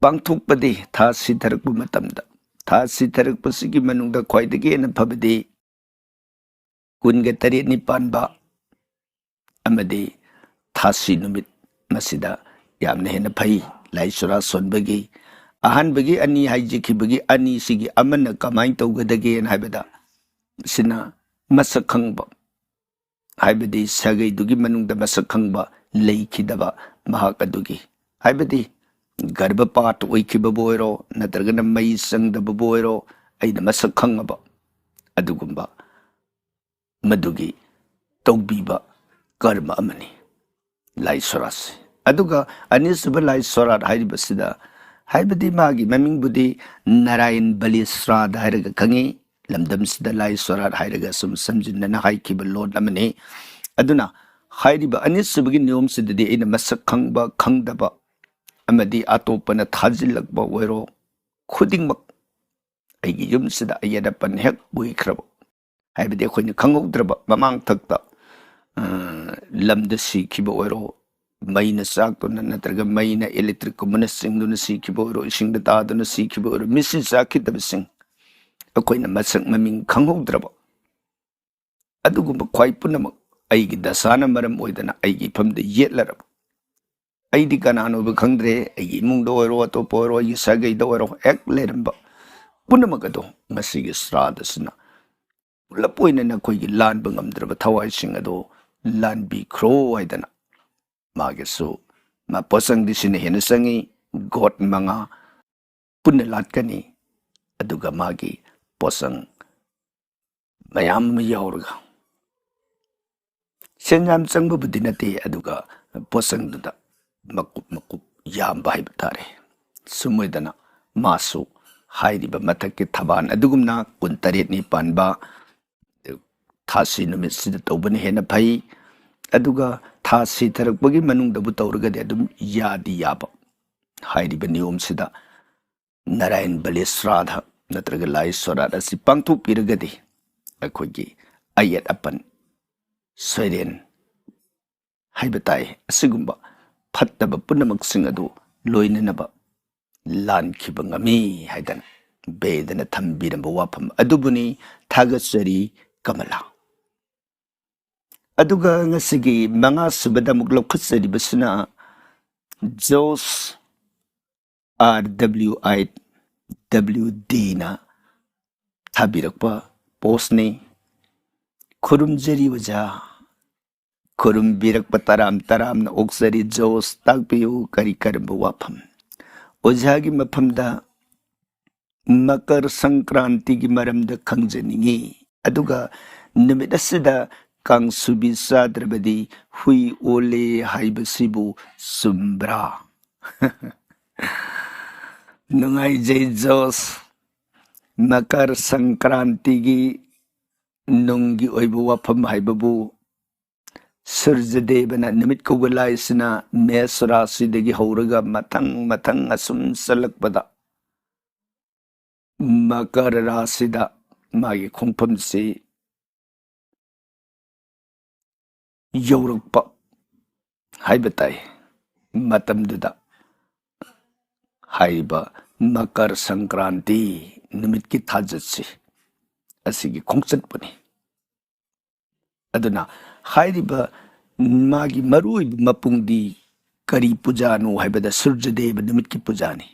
ꯄꯥꯡꯊꯣꯛꯄꯗꯤ ꯊꯥ ꯁꯤꯊꯔꯛꯄ ꯃꯇꯝꯗ, ꯊꯥ ꯁꯤꯊꯔꯛꯄꯁꯤꯒꯤ ꯃꯅꯨꯡꯗ ꯈ꯭ꯋꯥꯏꯗꯒꯤ ꯍꯦꯟꯅ ꯐꯕꯗꯤ ꯀꯨꯟꯒ ꯇꯔꯦꯠꯅꯤ ꯄꯥꯟꯕ ꯑꯃꯗꯤ ꯊꯥꯁꯤ ꯅꯨꯃꯤꯠ, ꯃꯁꯤꯗ ꯌꯥꯝꯅ ꯍꯦꯟꯅ ꯐꯩ꯫ ꯂꯥꯏ ꯁꯣꯔꯥ ꯁꯣꯟꯕꯒꯤ ꯑꯍꯥꯟꯕꯒꯤ ꯑꯅꯤ ꯍꯥꯏꯖꯈꯤꯕꯒꯤ ꯑꯅꯤꯁꯤꯒꯤ ꯑꯃꯅ ꯀꯃꯥꯏꯅ ꯇꯧꯒꯗꯒꯦꯅ ꯍꯥꯏꯕꯗ, ꯁꯤꯅ ꯃꯁꯛ ꯈꯪꯕ, ꯍꯥꯏꯕꯗꯤ ꯁꯥꯒꯩꯗꯨꯒꯤ ꯃꯅꯨꯡꯗ ꯃꯁꯛ ꯈꯪꯕ ꯂꯩꯈꯤꯗꯕ ꯃꯍꯥꯛ ꯑꯗꯨꯒꯤ, ꯍꯥꯏꯕꯗꯤ ꯒꯔꯚꯄꯥꯠ ꯑꯣꯏꯈꯤꯕꯕꯨ ꯑꯣꯏꯔꯣ, ꯅꯠꯇ꯭ꯔꯒꯅ ꯃꯩ ꯆꯪꯗꯕꯕꯨ ꯑꯣꯏꯔꯣ, ꯑꯩꯅ ꯃꯁꯛ ꯈꯪꯉꯕ ꯑꯗꯨꯒꯨꯝꯕ ꯃꯗꯨꯒꯤ ꯇꯧꯕꯤꯕ ꯀꯔꯃ ꯑꯃꯅꯤ ꯂꯥꯏ ꯁꯣꯔꯥꯠꯁꯦ꯫ ꯑꯗꯨꯒ ꯑꯅꯤꯁꯨꯕ ꯂꯥꯏ ꯁꯣꯔꯥꯠ ꯍꯥꯏꯔꯤꯕꯁꯤꯗ, ꯍꯥꯏꯕꯗꯤ ꯃꯥꯒꯤ ꯃꯃꯤꯡꯕꯨꯗꯤ ꯅꯥꯔꯥꯌꯟ ꯕꯂꯤ ꯁ꯭ꯔꯥꯗ ꯍꯥꯏꯔꯒ ꯈꯪꯉꯤ꯫ ꯂꯝꯗꯝꯁꯤꯗ ꯂꯥꯏ ꯁꯣꯔꯥꯠ ꯍꯥꯏꯔꯒ ꯁꯨꯝ ꯁꯝꯖꯤꯟꯅꯅ ꯍꯥꯏꯈꯤꯕ ꯂꯣꯟ ꯑꯃꯅꯤ꯫ ꯑꯗꯨꯅ ꯍꯥꯏꯔꯤꯕ ꯑꯅꯤꯁꯨꯕꯒꯤ ꯅꯤꯌꯣꯝꯁꯤꯗꯗꯤ ꯑꯩꯅ ꯃꯁꯛ ꯈꯪꯕ ꯈꯪꯗꯕ ꯑꯃꯗꯤ ꯑꯇꯣꯞꯄꯅ ꯊꯥꯖꯤꯜꯂꯛꯄ ꯑꯣꯏꯔꯣ, ꯈꯨꯗꯤꯡꯃꯛ ꯑꯩꯒꯤ ꯌꯨꯝꯁꯤꯗ ꯑꯌꯦꯠ ꯑꯄꯟ ꯍꯦꯛ ꯑꯣꯏꯈ꯭ꯔꯕ, ꯍꯥꯏꯕꯗꯤ ꯑꯩꯈꯣꯏꯅ ꯈꯪꯍꯧꯗ꯭ꯔꯕ ꯃꯃꯥꯡꯊꯛꯇ, ꯑ, ꯂꯝꯗ ꯁꯤꯈꯤꯕ ꯑꯣꯏꯔꯣ, ꯃꯩꯅ ꯆꯥꯛꯇꯨꯅ ꯅꯠꯇ꯭ꯔꯒ ꯃꯩꯅ ꯏꯂꯦꯛꯇ꯭ꯔꯤꯛꯀꯨꯝꯕꯅ ꯆꯤꯡꯗꯨꯅ ꯁꯤꯈꯤꯕ ꯑꯣꯏꯔꯣ, ꯏꯁꯤꯡꯗ ꯇꯥꯗꯨꯅ ꯁꯤꯈꯤꯕ ꯑꯣꯏꯔꯣ, ꯃꯤꯠꯁꯤ ꯆꯥꯛꯈꯤꯗꯕꯁꯤꯡ, ꯑꯩꯈꯣꯏꯅ ꯃꯁꯛ ꯃꯃꯤꯡ ꯈꯪꯍꯧꯗ꯭ꯔꯕ ꯑꯗꯨꯒꯨꯝꯕ ꯈ꯭ꯋꯥꯏ ꯄꯨꯝꯅꯃꯛ ꯑꯩꯒꯤ ꯗꯁꯥꯅ ꯃꯔꯝ ꯑꯣꯏꯗꯅ ꯑꯩꯒꯤ ꯏꯐꯝꯗ ꯌꯦꯠꯂꯔꯕ, ꯑꯩꯗꯤ ꯀꯅꯥꯅꯣꯕ ꯈꯪꯗ꯭ꯔꯦ, ꯑꯩꯒꯤ ꯏꯃꯨꯡꯗ ꯑꯣꯏꯔꯣ, ꯑꯇꯣꯞꯄ ꯑꯣꯏꯔꯣ, ꯑꯩꯒꯤ ꯁꯥꯒꯩꯗ ꯑꯣꯏꯔꯣ, ꯍꯦꯛ ꯂꯩꯔꯝꯕ ꯄꯨꯝꯅꯃꯛ ꯑꯗꯣ ꯃꯁꯤꯒꯤ ꯁ꯭ꯔꯥꯗꯁꯤꯅ ꯄꯨꯂꯞ ꯑꯣꯏꯅ ꯅꯈꯣꯏꯒꯤ ꯂꯥꯟꯕ ꯉꯝꯗ꯭ꯔꯕ ꯊꯋꯥꯏꯁꯤꯡ ꯑꯗꯣ ꯂꯥꯟꯕꯤꯈ꯭ꯔꯣ ꯍꯥꯏꯗꯅ, ꯃꯥꯒꯤꯁꯨ ꯃꯥ ꯄꯣꯠꯆꯪꯗꯤ ꯁꯤꯅ ꯍꯦꯟꯅ ꯆꯪꯉꯤ, ꯒꯣꯠ ꯃꯉꯥ ꯄꯨꯟꯅ ꯂꯥꯠꯀꯅꯤ꯫ ꯑꯗꯨꯒ ꯃꯥꯒꯤ ꯄꯣꯠꯆꯪ ꯃꯌꯥꯝ ꯑꯃ ꯌꯥꯎꯔꯒ, ꯁꯦꯟ ꯌꯥꯝ ꯆꯪꯕꯕꯨꯗꯤ ꯅꯠꯇꯦ, ꯑꯗꯨꯒ ꯄꯣꯠꯆꯪꯗꯨꯗ ꯃꯀꯨꯞ ꯃꯀꯨꯞ ꯌꯥꯝꯕ ꯍꯥꯏꯕ ꯇꯥꯔꯦ꯫ ꯁꯨꯝ ꯑꯣꯏꯗꯅ ꯃꯥꯁꯨ ꯍꯥꯏꯔꯤꯕ ꯃꯊꯛꯀꯤ ꯊꯕꯥꯟ ꯑꯗꯨꯒꯨꯝꯅ ꯀꯨꯟꯇꯔꯦꯠꯅꯤ ꯄꯥꯟꯕ ꯊꯥꯁꯤ ꯅꯨꯃꯤꯠꯁꯤꯗ ꯇꯧꯕꯅ ꯍꯦꯟꯅ ꯐꯩ꯫ ꯑꯗꯨꯒ ꯊꯥ ꯁꯤꯊꯔꯛꯄꯒꯤ ꯃꯅꯨꯡꯗꯕꯨ ꯇꯧꯔꯒꯗꯤ ꯑꯗꯨꯝ ꯌꯥꯗꯤ ꯌꯥꯕ꯫ ꯍꯥꯏꯔꯤꯕ ꯅꯤꯌꯣꯝꯁꯤꯗ ꯅꯥꯔꯥꯌꯟ ꯕꯂꯤ ꯁ꯭ꯔꯥꯗ ꯅꯠꯇ꯭ꯔꯒ ꯂꯥꯏ ꯁꯣꯔꯥꯠ ꯑꯁꯤ ꯄꯥꯡꯊꯣꯛꯄꯤꯔꯒꯗꯤ ꯑꯩꯈꯣꯏꯒꯤ ꯑꯌꯦꯠ ꯑꯄꯟ, ꯁꯣꯏꯔꯦꯟ, ꯍꯥꯏꯕ ꯇꯥꯏ꯫ ꯑꯁꯤꯒꯨꯝꯕ ꯐꯠꯇꯕ ꯄꯨꯝꯅꯃꯛꯁꯤꯡ ꯑꯗꯨ ꯂꯣꯏꯅꯅꯕ ꯂꯥꯟꯈꯤꯕ ꯉꯝꯃꯤ ꯍꯥꯏꯗꯅ ꯕꯦꯗꯅ ꯊꯝꯕꯤꯔꯝꯕ ꯋꯥꯐꯝ ꯑꯗꯨꯕꯨꯅꯤ꯫ ꯊꯥꯒꯠꯆꯔꯤ ꯀꯃꯂꯥ꯫ ꯑꯗꯨꯒ ꯉꯁꯤꯒꯤ ꯃꯉꯥ ꯁꯨꯕꯗ ꯑꯃꯨꯛ ꯂꯧꯈꯠꯆꯔꯤꯕꯁꯤꯅ ꯖꯣꯁ ꯑꯥꯔ ꯗꯕ꯭ꯂꯤꯎ ꯑꯥꯏ ꯗꯕ꯭ꯂꯤꯎ ꯗꯤꯅ ꯊꯥꯕꯤꯔꯛꯄ ꯄꯣꯁꯅꯤ꯫ ꯈꯨꯔꯨꯝꯖꯔꯤ ꯑꯣꯖꯥ꯫ ꯈꯨꯔꯨꯝꯕꯤꯔꯛꯄ ꯇꯔꯥꯝ ꯇꯔꯥꯝꯅ ꯑꯣꯛꯆꯔꯤ꯫ ꯖꯣꯁ, ꯇꯥꯛꯄꯤꯌꯨ, ꯀꯔꯤ ꯀꯔꯝꯕ ꯋꯥꯐꯝ? ꯑꯣꯖꯥꯒꯤ ꯃꯐꯝꯗ ꯃꯀꯔ ꯁꯪꯀ꯭ꯔꯥꯟꯇꯤꯒꯤ ꯃꯔꯝꯗ ꯈꯪꯖꯅꯤꯡꯏ꯫ ꯑꯗꯨꯒ ꯅꯨꯃꯤꯠ ꯑꯁꯤꯗ ꯀꯥꯡꯁꯨꯕꯤ ꯆꯥꯗ꯭ꯔꯕꯗꯤ ꯍꯨꯏ ꯑꯣꯜꯂꯦ ꯍꯥꯏꯕꯁꯤꯕꯨ ꯆꯨꯝꯕ꯭ꯔꯥ? ꯅꯨꯡꯉꯥꯏꯖꯩ ꯖꯣꯁ꯫ ꯃꯀꯔ ꯁꯪꯀ꯭ꯔꯥꯟꯇꯤꯒꯤ ꯅꯨꯡꯒꯤ ꯑꯣꯏꯕ ꯋꯥꯐꯝ ꯍꯥꯏꯕꯕꯨ ꯁꯨꯔꯖꯗꯦꯕꯅ ꯅꯨꯃꯤꯠ ꯀꯧꯕ ꯂꯥꯏꯁꯤꯅ ꯃꯦꯁ ꯔꯥꯁꯤꯗꯒꯤ ꯍꯧꯔꯒ ꯃꯊꯪ ꯃꯊꯪ ꯑꯁꯨꯝ ꯆꯠꯂꯛꯄꯗ ꯃꯀꯔ ꯔꯥꯁꯤꯗ ꯃꯥꯒꯤ ꯈꯣꯡꯐꯝꯁꯤ ꯌꯧꯔꯛꯄ ꯍꯥꯏꯕ ꯇꯥꯏ꯫ ꯃꯇꯝꯗꯨꯗ ꯍꯥꯏꯔꯤꯕ ꯃꯀꯔ ꯁꯪꯀ꯭ꯔꯥꯟꯇꯤ ꯅꯨꯃꯤꯠꯀꯤ ꯊꯥꯖꯠꯁꯤ ꯑꯁꯤꯒꯤ ꯈꯣꯡꯆꯠꯄꯨꯅꯤ꯫ ꯑꯗꯨꯅ ꯍꯥꯏꯔꯤꯕ ꯃꯥꯒꯤ ꯃꯔꯨꯑꯣꯏꯕ ꯃꯄꯨꯡꯗꯤ ꯀꯔꯤ ꯄꯨꯖꯥꯅꯣ ꯍꯥꯏꯕꯗ ꯁꯨꯔꯖꯗꯦꯕ ꯅꯨꯃꯤꯠꯀꯤ ꯄꯨꯖꯥꯅꯤ꯫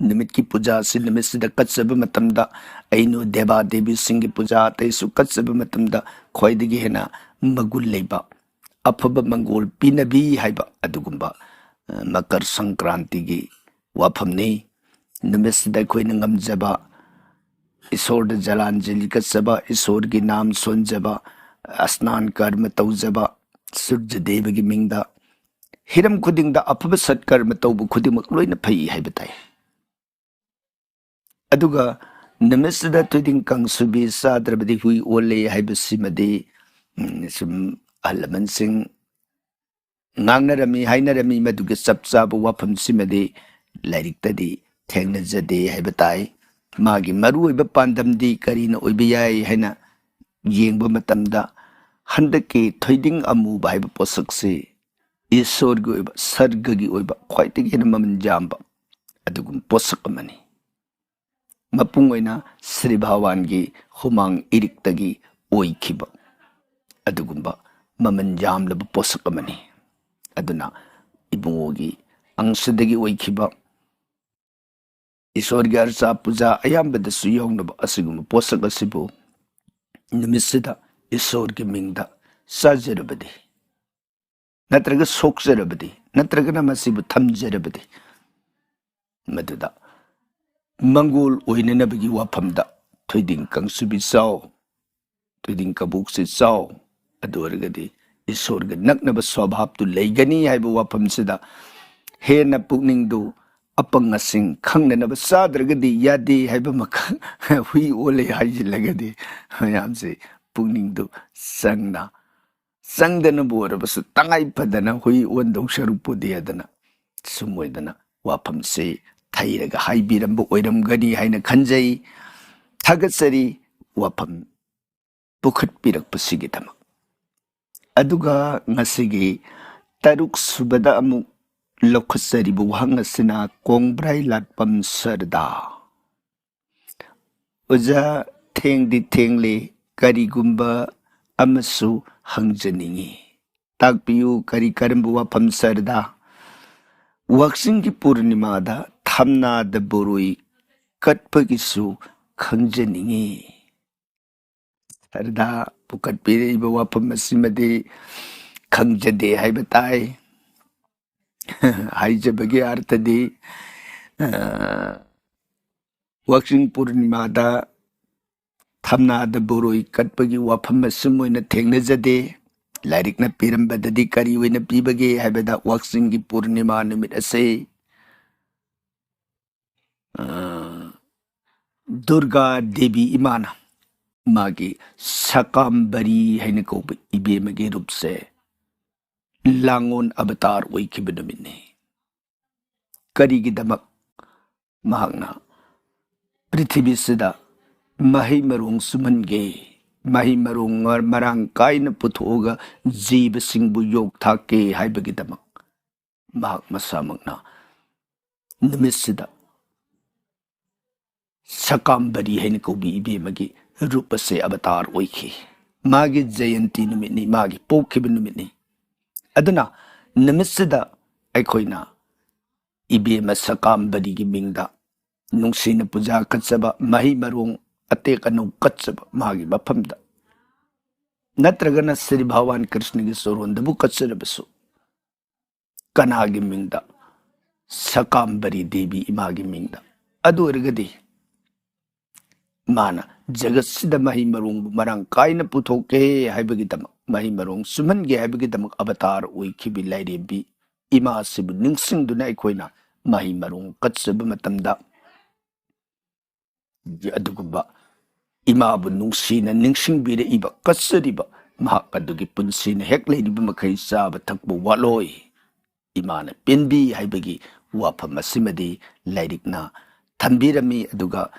ꯅꯨꯃꯤꯠꯀꯤ ꯄꯨꯖꯥꯁꯤ ꯅꯨꯃꯤꯠꯁꯤꯗ ꯀꯠꯆꯕ ꯃꯇꯝꯗ ꯑꯩꯅꯣ ꯗꯦꯕꯥ ꯗꯦꯕꯤꯁꯤꯡꯒꯤ ꯄꯨꯖꯥ ꯑꯇꯩꯁꯨ ꯀꯠꯆꯕ ꯃꯇꯝꯗ ꯈ꯭ꯋꯥꯏꯗꯒꯤ ꯍꯦꯟꯅ ꯃꯒꯨꯟ ꯂꯩꯕ, ꯑꯐꯕ ꯃꯪꯒꯣꯜ ꯄꯤꯅꯕꯤ ꯍꯥꯏꯕ ꯑꯗꯨꯒꯨꯝꯕ, ꯑ, ꯃꯀꯔ ꯁꯪꯀ꯭ꯔꯥꯟꯇꯤꯒꯤ ꯋꯥꯐꯝꯅꯤ꯫ ꯅꯨꯃꯤꯠꯁꯤꯗ ꯑꯩꯈꯣꯏꯅ ꯉꯝꯖꯕ ꯏꯁꯣꯔꯗ ꯖꯂꯥꯟꯖꯂꯤ ꯀꯠꯆꯕ, ꯏꯁꯣꯔꯒꯤ ꯅꯥꯝ ꯁꯣꯟꯖꯕ, ꯑꯁꯅꯥꯟ ꯀꯔꯃ ꯇꯧꯖꯕ, ꯁꯨꯔꯖꯗꯦꯕꯒꯤ ꯃꯤꯡꯗ ꯍꯤꯔꯝ ꯈꯨꯗꯤꯡꯗ ꯑꯐꯕ ꯁꯠꯀꯔꯃ ꯇꯧꯕ ꯈꯨꯗꯤꯡꯃꯛ ꯂꯣꯏꯅ ꯐꯩ ꯍꯥꯏꯕ ꯇꯥꯏ꯫ ꯑꯗꯨꯒ ꯅꯨꯃꯤꯠꯁꯤꯗ ꯊꯣꯏꯗꯤꯡ ꯀꯥꯡꯁꯨꯕꯤ ꯆꯥꯗ꯭ꯔꯕꯗꯤ ꯍꯨꯏ ꯑꯣꯜꯂꯦ ꯍꯥꯏꯕꯁꯤꯃꯗꯤ, ꯎꯝ, ꯁꯨꯝ ꯑꯍꯜ ꯂꯃꯟꯁꯤꯡ ꯉꯥꯡꯅꯔꯝꯃꯤ, ꯍꯥꯏꯅꯔꯝꯃꯤ꯫ ꯃꯗꯨꯒꯤ ꯆꯞ ꯆꯥꯕ ꯋꯥꯐꯝꯁꯤꯃꯗꯤ ꯂꯥꯏꯔꯤꯛꯇꯗꯤ ꯊꯦꯡꯅꯖꯗꯦ ꯍꯥꯏꯕ ꯇꯥꯏ꯫ ꯃꯥꯒꯤ ꯃꯔꯨꯑꯣꯏꯕ ꯄꯥꯟꯗꯝꯗꯤ ꯀꯔꯤꯅ ꯑꯣꯏꯕ ꯌꯥꯏ ꯍꯥꯏꯅ ꯌꯦꯡꯕ ꯃꯇꯝꯗ, ꯍꯟꯗꯛꯀꯤ ꯊꯣꯏꯗꯤꯡ ꯑꯃꯨꯕ ꯍꯥꯏꯕ ꯄꯣꯠꯁꯛꯁꯤ ꯏꯁꯣꯔꯒꯤ ꯑꯣꯏꯕ, ꯁꯔꯒꯒꯤ ꯑꯣꯏꯕ ꯈ꯭ꯋꯥꯏꯗꯒꯤ ꯍꯦꯟꯅ ꯃꯃꯜ ꯌꯥꯝꯕ ꯑꯗꯨꯒꯨꯝꯕ ꯄꯣꯠꯁꯛ ꯑꯃꯅꯤ꯫ ꯃꯄꯨꯡ ꯑꯣꯏꯅ ꯁ꯭ꯔꯤ ꯚꯒꯋꯥꯟꯒꯤ ꯍꯨꯃꯥꯡ ꯏꯔꯤꯛꯇꯒꯤ ꯑꯣꯏꯈꯤꯕ ꯑꯗꯨꯒꯨꯝꯕ ꯃꯃꯜ ꯌꯥꯝꯂꯕ ꯄꯣꯠꯁꯛ ꯑꯃꯅꯤ꯫ ꯑꯗꯨꯅ ꯏꯕꯨꯡꯉꯣꯒꯤ ꯑꯪꯁꯗꯒꯤ ꯑꯣꯏꯈꯤꯕ ꯏꯁꯣꯔꯒꯤ ꯑꯔꯆꯥ ꯄꯨꯖꯥ ꯑꯌꯥꯝꯕꯗꯁꯨ ꯌꯥꯎꯅꯕ ꯑꯁꯤꯒꯨꯝꯕ ꯄꯣꯠꯁꯛ ꯑꯁꯤꯕꯨ ꯅꯨꯃꯤꯠꯁꯤꯗ ꯏꯁꯣꯔꯒꯤ ꯃꯤꯡꯗ ꯆꯥꯖꯔꯕꯗꯤ, ꯅꯠꯇ꯭ꯔꯒ ꯁꯣꯛꯆꯔꯕꯗꯤ, ꯅꯠꯇ꯭ꯔꯒꯅ ꯃꯁꯤꯕꯨ ꯊꯝꯖꯔꯕꯗꯤ, ꯃꯗꯨꯗ ꯃꯪꯒꯣꯜ ꯑꯣꯏꯅꯅꯕꯒꯤ ꯋꯥꯐꯝꯗ ꯊꯣꯏꯗꯤꯡ ꯀꯥꯡꯁꯨꯕꯤ ꯆꯥꯎ, ꯊꯣꯏꯗꯤꯡ ꯀꯕꯣꯛꯁꯤ ꯆꯥꯎ, ꯑꯗꯨ ꯑꯣꯏꯔꯒꯗꯤ ꯏꯁꯣꯔꯒ ꯅꯛꯅꯕ ꯁ꯭ꯋꯚꯥꯕꯇꯨ ꯂꯩꯒꯅꯤ ꯍꯥꯏꯕ ꯋꯥꯐꯝꯁꯤꯗ ꯍꯦꯟꯅ ꯄꯨꯛꯅꯤꯡꯗꯨ ꯑꯄꯪ ꯑꯁꯤꯡ ꯈꯪꯅꯅꯕ ꯆꯥꯗ꯭ꯔꯒꯗꯤ ꯌꯥꯗꯦ ꯍꯥꯏꯕ ꯑꯃꯈꯛ ꯍꯨꯏ ꯑꯣꯜꯂꯦ ꯍꯥꯏꯖꯤꯜꯂꯒꯗꯤ ꯃꯌꯥꯝꯁꯦ ꯄꯨꯛꯅꯤꯡꯗꯨ ꯆꯪꯅ, ꯆꯪꯗꯅꯕꯨ ꯑꯣꯏꯔꯕꯁꯨ ꯇꯉꯥꯏ ꯐꯗꯅ ꯍꯨꯏ ꯑꯣꯟꯗꯧ ꯁꯔꯨꯛꯄꯨꯗꯤ ꯑꯗꯨꯅ ꯁꯨꯝ ꯑꯣꯏꯗꯅ ꯋꯥꯐꯝꯁꯤ ꯊꯩꯔꯒ ꯍꯥꯏꯕꯤꯔꯝꯕ ꯑꯣꯏꯔꯝꯒꯅꯤ ꯍꯥꯏꯅ ꯈꯟꯖꯩ꯫ ꯊꯥꯒꯠꯆꯔꯤ ꯋꯥꯐꯝ ꯄꯨꯈꯠꯄꯤꯔꯛꯄꯁꯤꯒꯤꯗꯃꯛ꯫ ꯑꯗꯨꯒ ꯉꯁꯤꯒꯤ ꯇꯔꯨꯛ ꯁꯨꯕꯗ ꯑꯃꯨꯛ ꯂꯧꯈꯠꯆꯔꯤꯕ ꯋꯥꯍꯪ ꯑꯁꯤꯅ ꯀꯣꯡꯕ꯭ꯔꯥꯏ ꯂꯥꯠꯄꯝ ꯁꯔꯗꯥ꯫ ꯑꯣꯖꯥ, ꯊꯦꯡꯗꯤ ꯊꯦꯡꯂꯦ, ꯀꯔꯤꯒꯨꯝꯕ ꯑꯃꯁꯨ ꯍꯪꯖꯅꯤꯡꯏ꯫ ꯇꯥꯛꯄꯤꯌꯨ, ꯀꯔꯤ ꯀꯔꯝꯕ ꯋꯥꯐꯝ ꯁꯔꯗꯥ? ꯋꯥꯛꯆꯤꯡꯒꯤ ꯄꯨꯔꯅꯤꯃꯥꯗ ꯊꯝꯅꯥꯗ ꯕꯣꯔꯣꯏ ꯀꯠꯄꯒꯤꯁꯨ ꯈꯪꯖꯅꯤꯡꯏ꯫ ꯁꯔꯗꯥ ꯄꯨꯈꯠꯄꯤꯔꯛꯏꯕ ꯋꯥꯐꯝ ꯑꯁꯤꯃꯗꯤ ꯈꯪꯖꯗꯦ ꯍꯥꯏꯕ ꯇꯥꯏ꯫ ꯍꯥꯏꯖꯕꯒꯤ ꯑꯥꯔꯊꯗꯤ, ꯑ, ꯋꯥꯛꯆꯤꯡ ꯄꯨꯔꯅꯤꯃꯥꯗ ꯊꯝꯅꯥꯗ ꯕꯣꯔꯣꯏ ꯀꯠꯄꯒꯤ ꯋꯥꯐꯝ ꯑꯁꯨꯝ ꯑꯣꯏꯅ ꯊꯦꯡꯅꯖꯗꯦ꯫ ꯂꯥꯏꯔꯤꯛꯅ ꯄꯤꯔꯝꯕꯗꯗꯤ ꯀꯔꯤ ꯑꯣꯏꯅ ꯄꯤꯕꯒꯦ ꯍꯥꯏꯕꯗ, ꯋꯥꯛꯆꯤꯡꯒꯤ ꯄꯨꯔꯅꯤꯃꯥ ꯅꯨꯃꯤꯠ ꯑꯁꯤ, ꯑ, ꯗꯨꯔꯒꯥ ꯗꯦꯕꯤ ꯏꯃꯥꯅ ꯃꯥꯒꯤ ꯁꯀꯥꯝꯕꯔꯤ ꯍꯥꯏꯅ ꯀꯧꯕ ꯏꯕꯦꯝꯃꯒꯤ ꯔꯨꯞꯁꯦ ꯂꯥꯡꯑꯣꯟ ꯑꯕꯇꯥꯔ ꯑꯣꯏꯈꯤꯕ ꯅꯨꯃꯤꯠꯅꯤ꯫ ꯀꯔꯤꯒꯤꯗꯃꯛ ꯃꯍꯥꯛꯅ ꯄ꯭ꯔꯤꯊꯤꯕꯤꯁꯤꯗ ꯃꯍꯩ ꯃꯔꯣꯡ ꯆꯨꯝꯍꯟꯒꯦ, ꯃꯍꯩ ꯃꯔꯣꯡ ꯃꯔꯥꯡ ꯀꯥꯏꯅ ꯄꯨꯊꯣꯛꯑꯒ ꯖꯤꯕꯁꯤꯡꯕꯨ ꯌꯣꯛ ꯊꯥꯛꯀꯦ ꯍꯥꯏꯕꯒꯤꯗꯃꯛ ꯃꯍꯥꯛ ꯃꯁꯥꯃꯛꯅ ꯅꯨꯃꯤꯠꯁꯤꯗ ꯁꯀꯥꯝꯕꯔꯤ ꯍꯥꯏꯅ ꯀꯧꯕꯤ ꯏꯕꯦꯝꯃꯒꯤ ꯔꯨꯞ ꯑꯁꯦ ꯑꯕꯇꯥꯔ ꯑꯣꯏꯈꯤ꯫ ꯃꯥꯒꯤ ꯖꯌꯟꯇꯤ ꯅꯨꯃꯤꯠꯅꯤ, ꯃꯥꯒꯤ ꯄꯣꯛꯈꯤꯕ ꯅꯨꯃꯤꯠꯅꯤ꯫ ꯑꯗꯨꯅ ꯅꯨꯃꯤꯠꯁꯤꯗ ꯑꯩꯈꯣꯏꯅ ꯏꯕꯦꯝꯃ ꯁꯀꯥꯝꯕꯔꯤꯒꯤ ꯃꯤꯡꯗ ꯅꯨꯡꯁꯤꯅ ꯄꯨꯖꯥ ꯀꯠꯆꯕ, ꯃꯍꯩ ꯃꯔꯣꯡ ꯑꯇꯦꯛ ꯑꯅꯧ ꯀꯠꯆꯕ ꯃꯥꯒꯤ ꯃꯐꯝꯗ, ꯅꯠꯇ꯭ꯔꯒꯅ ꯁ꯭ꯔꯤ ꯚꯒꯋꯥꯟ ꯀ꯭ꯔꯤꯁꯅꯒꯤ ꯆꯣꯔꯣꯟꯗꯕꯨ ꯀꯠꯆꯔꯕꯁꯨ, ꯀꯅꯥꯒꯤ ꯃꯤꯡꯗ? ꯁꯀꯥꯝꯕꯔꯤ ꯗꯦꯕꯤ ꯏꯃꯥꯒꯤ ꯃꯤꯡꯗ꯫ ꯑꯗꯨ ꯑꯣꯏꯔꯒꯗꯤ ꯃꯥꯅ ꯖꯒꯠꯁꯤꯗ ꯃꯍꯩ ꯃꯔꯣꯡꯕꯨ ꯃꯔꯥꯡ ꯀꯥꯏꯅ ꯄꯨꯊꯣꯛꯀꯦ ꯍꯥꯏꯕꯒꯤꯗꯃꯛ, ꯃꯍꯩ ꯃꯔꯣꯡ ꯆꯨꯝꯍꯟꯒꯦ ꯍꯥꯏꯕꯒꯤꯗꯃꯛ ꯑꯕꯇꯥꯔ ꯑꯣꯏꯈꯤꯕꯤ ꯂꯥꯏꯔꯦꯝꯕꯤ ꯏꯃꯥꯁꯤꯕꯨ ꯅꯤꯡꯁꯤꯡꯗꯨꯅ ꯑꯩꯈꯣꯏꯅ ꯃꯍꯩ ꯃꯔꯣꯡ ꯀꯠꯆꯕ ꯃꯇꯝꯗ, ꯑꯗꯨꯒꯨꯝꯕ ꯏꯃꯥꯕꯨ ꯅꯨꯡꯁꯤꯅ ꯅꯤꯡꯁꯤꯡꯕꯤꯔꯛꯏꯕ, ꯀꯠꯆꯔꯤꯕ ꯃꯍꯥꯛ ꯑꯗꯨꯒꯤ ꯄꯨꯟꯁꯤꯅ ꯍꯦꯛ ꯂꯩꯔꯤꯕ ꯃꯈꯩ ꯆꯥꯕ ꯊꯛꯄ ꯋꯥꯠꯂꯣꯏ, ꯏꯃꯥꯅ ꯄꯦꯟꯕꯤ ꯍꯥꯏꯕꯒꯤ ꯋꯥꯐꯝ ꯑꯁꯤꯃꯗꯤ ꯂꯥꯏꯔꯤꯛꯅ ꯊꯝꯕꯤꯔꯝꯃꯤ꯫ ꯑꯗꯨꯒ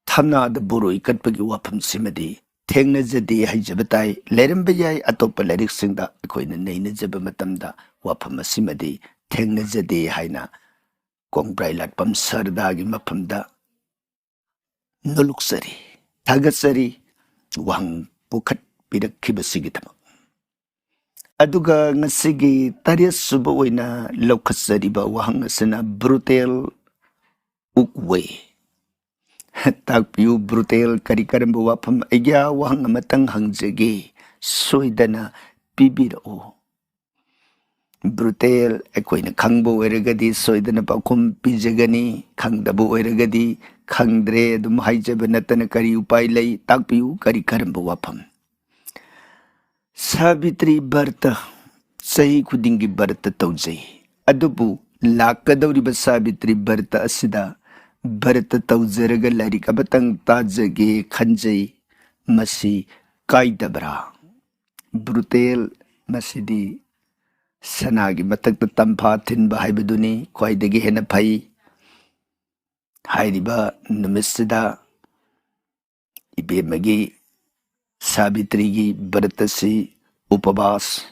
ꯊꯝꯅꯥꯗ ꯕꯣꯔꯣꯏ ꯀꯠꯄꯒꯤ ꯋꯥꯐꯝꯁꯤꯃꯗꯤ ꯊꯦꯡꯅꯖꯗꯦ ꯍꯥꯏꯖꯕ ꯇꯥꯏ꯫ ꯂꯩꯔꯝꯕ ꯌꯥꯏ, ꯑꯇꯣꯞꯄ ꯂꯥꯏꯔꯤꯛꯁꯤꯡꯗ ꯑꯩꯈꯣꯏꯅ ꯅꯩꯅꯖꯕ ꯃꯇꯝꯗ ꯋꯥꯐꯝ ꯑꯁꯤꯃꯗꯤ ꯊꯦꯡꯅꯖꯗꯦ ꯍꯥꯏꯅ ꯀꯣꯡꯕ꯭ꯔꯥꯏ ꯂꯥꯠꯄꯝ ꯁꯔꯗꯥꯒꯤ ꯃꯐꯝꯗ ꯅꯣꯂꯨꯛꯆꯔꯤ, ꯊꯥꯒꯠꯆꯔꯤ, ꯋꯥꯍꯪ ꯄꯨꯈꯠꯄꯤꯔꯛꯈꯤꯕꯁꯤꯒꯤꯗꯃꯛ꯫ ꯑꯗꯨꯒ ꯉꯁꯤꯒꯤ ꯇꯔꯦꯠ ꯁꯨꯕ ꯑꯣꯏꯅ ꯂꯧꯈꯠꯆꯔꯤꯕ ꯋꯥꯍꯪ ꯑꯁꯤꯅ brutal ꯎꯛꯋꯦ꯫ ꯇꯥꯛꯄꯤꯌꯨ, brutal ꯀꯔꯤ ꯀꯔꯝꯕ ꯋꯥꯐꯝ? ꯑꯩꯒꯤ ꯋꯥꯍꯪ ꯑꯃꯇꯪ ꯍꯪꯖꯒꯦ, ꯁꯣꯏꯗꯅ ꯄꯤꯕꯤꯔꯛꯎ꯫ Brutal ꯑꯩꯈꯣꯏꯅ ꯈꯪꯕ ꯑꯣꯏꯔꯒꯗꯤ ꯁꯣꯏꯗꯅ ꯄꯥꯎꯈꯨꯝ ꯄꯤꯖꯒꯅꯤ, ꯈꯪꯗꯕ ꯑꯣꯏꯔꯒꯗꯤ ꯈꯪꯗ꯭ꯔꯦ ꯑꯗꯨꯝ ꯍꯥꯏꯖꯕ ꯅꯠꯇꯅ ꯀꯔꯤ ꯎꯄꯥꯏ ꯂꯩ? ꯇꯥꯛꯄꯤꯌꯨ, ꯀꯔꯤ ꯀꯔꯝꯕ ꯋꯥꯐꯝ? ꯁꯥꯕꯤꯇ꯭ꯔꯤ ꯕ꯭ꯔꯇ ꯆꯍꯤ ꯈꯨꯗꯤꯡꯒꯤ ꯕ꯭ꯔꯇ ꯇꯧꯖꯩ, ꯑꯗꯨꯕꯨ ꯂꯥꯛꯀꯗꯧꯔꯤꯕ ꯁꯥꯕꯤꯇ꯭ꯔꯤ ꯕ꯭ꯔꯇ ꯑꯁꯤꯗ ꯕ꯭ꯔꯇ ꯇꯧꯖꯔꯒ ꯂꯥꯏꯔꯤꯛ ꯑꯃꯇꯪ ꯇꯥꯖꯒꯦ ꯈꯟꯖꯩ꯫ ꯃꯁꯤ ꯀꯥꯏꯗꯕ꯭ꯔꯥ? Brutal, ꯃꯁꯤꯗꯤ ꯁꯅꯥꯒꯤ ꯃꯊꯛꯇ ꯇꯝꯐꯥ ꯊꯤꯟꯕ ꯍꯥꯏꯕꯗꯨꯅꯤ, ꯈ꯭ꯋꯥꯏꯗꯒꯤ ꯍꯦꯟꯅ ꯐꯩ꯫ ꯍꯥꯏꯔꯤꯕ ꯅꯨꯃꯤꯠꯁꯤꯗ ꯏꯕꯦꯝꯃꯒꯤ ꯁꯥꯕꯤꯇ꯭ꯔꯤꯒꯤ ꯕ꯭ꯔꯠ ꯑꯁꯤ ꯎꯄꯕꯥꯁ,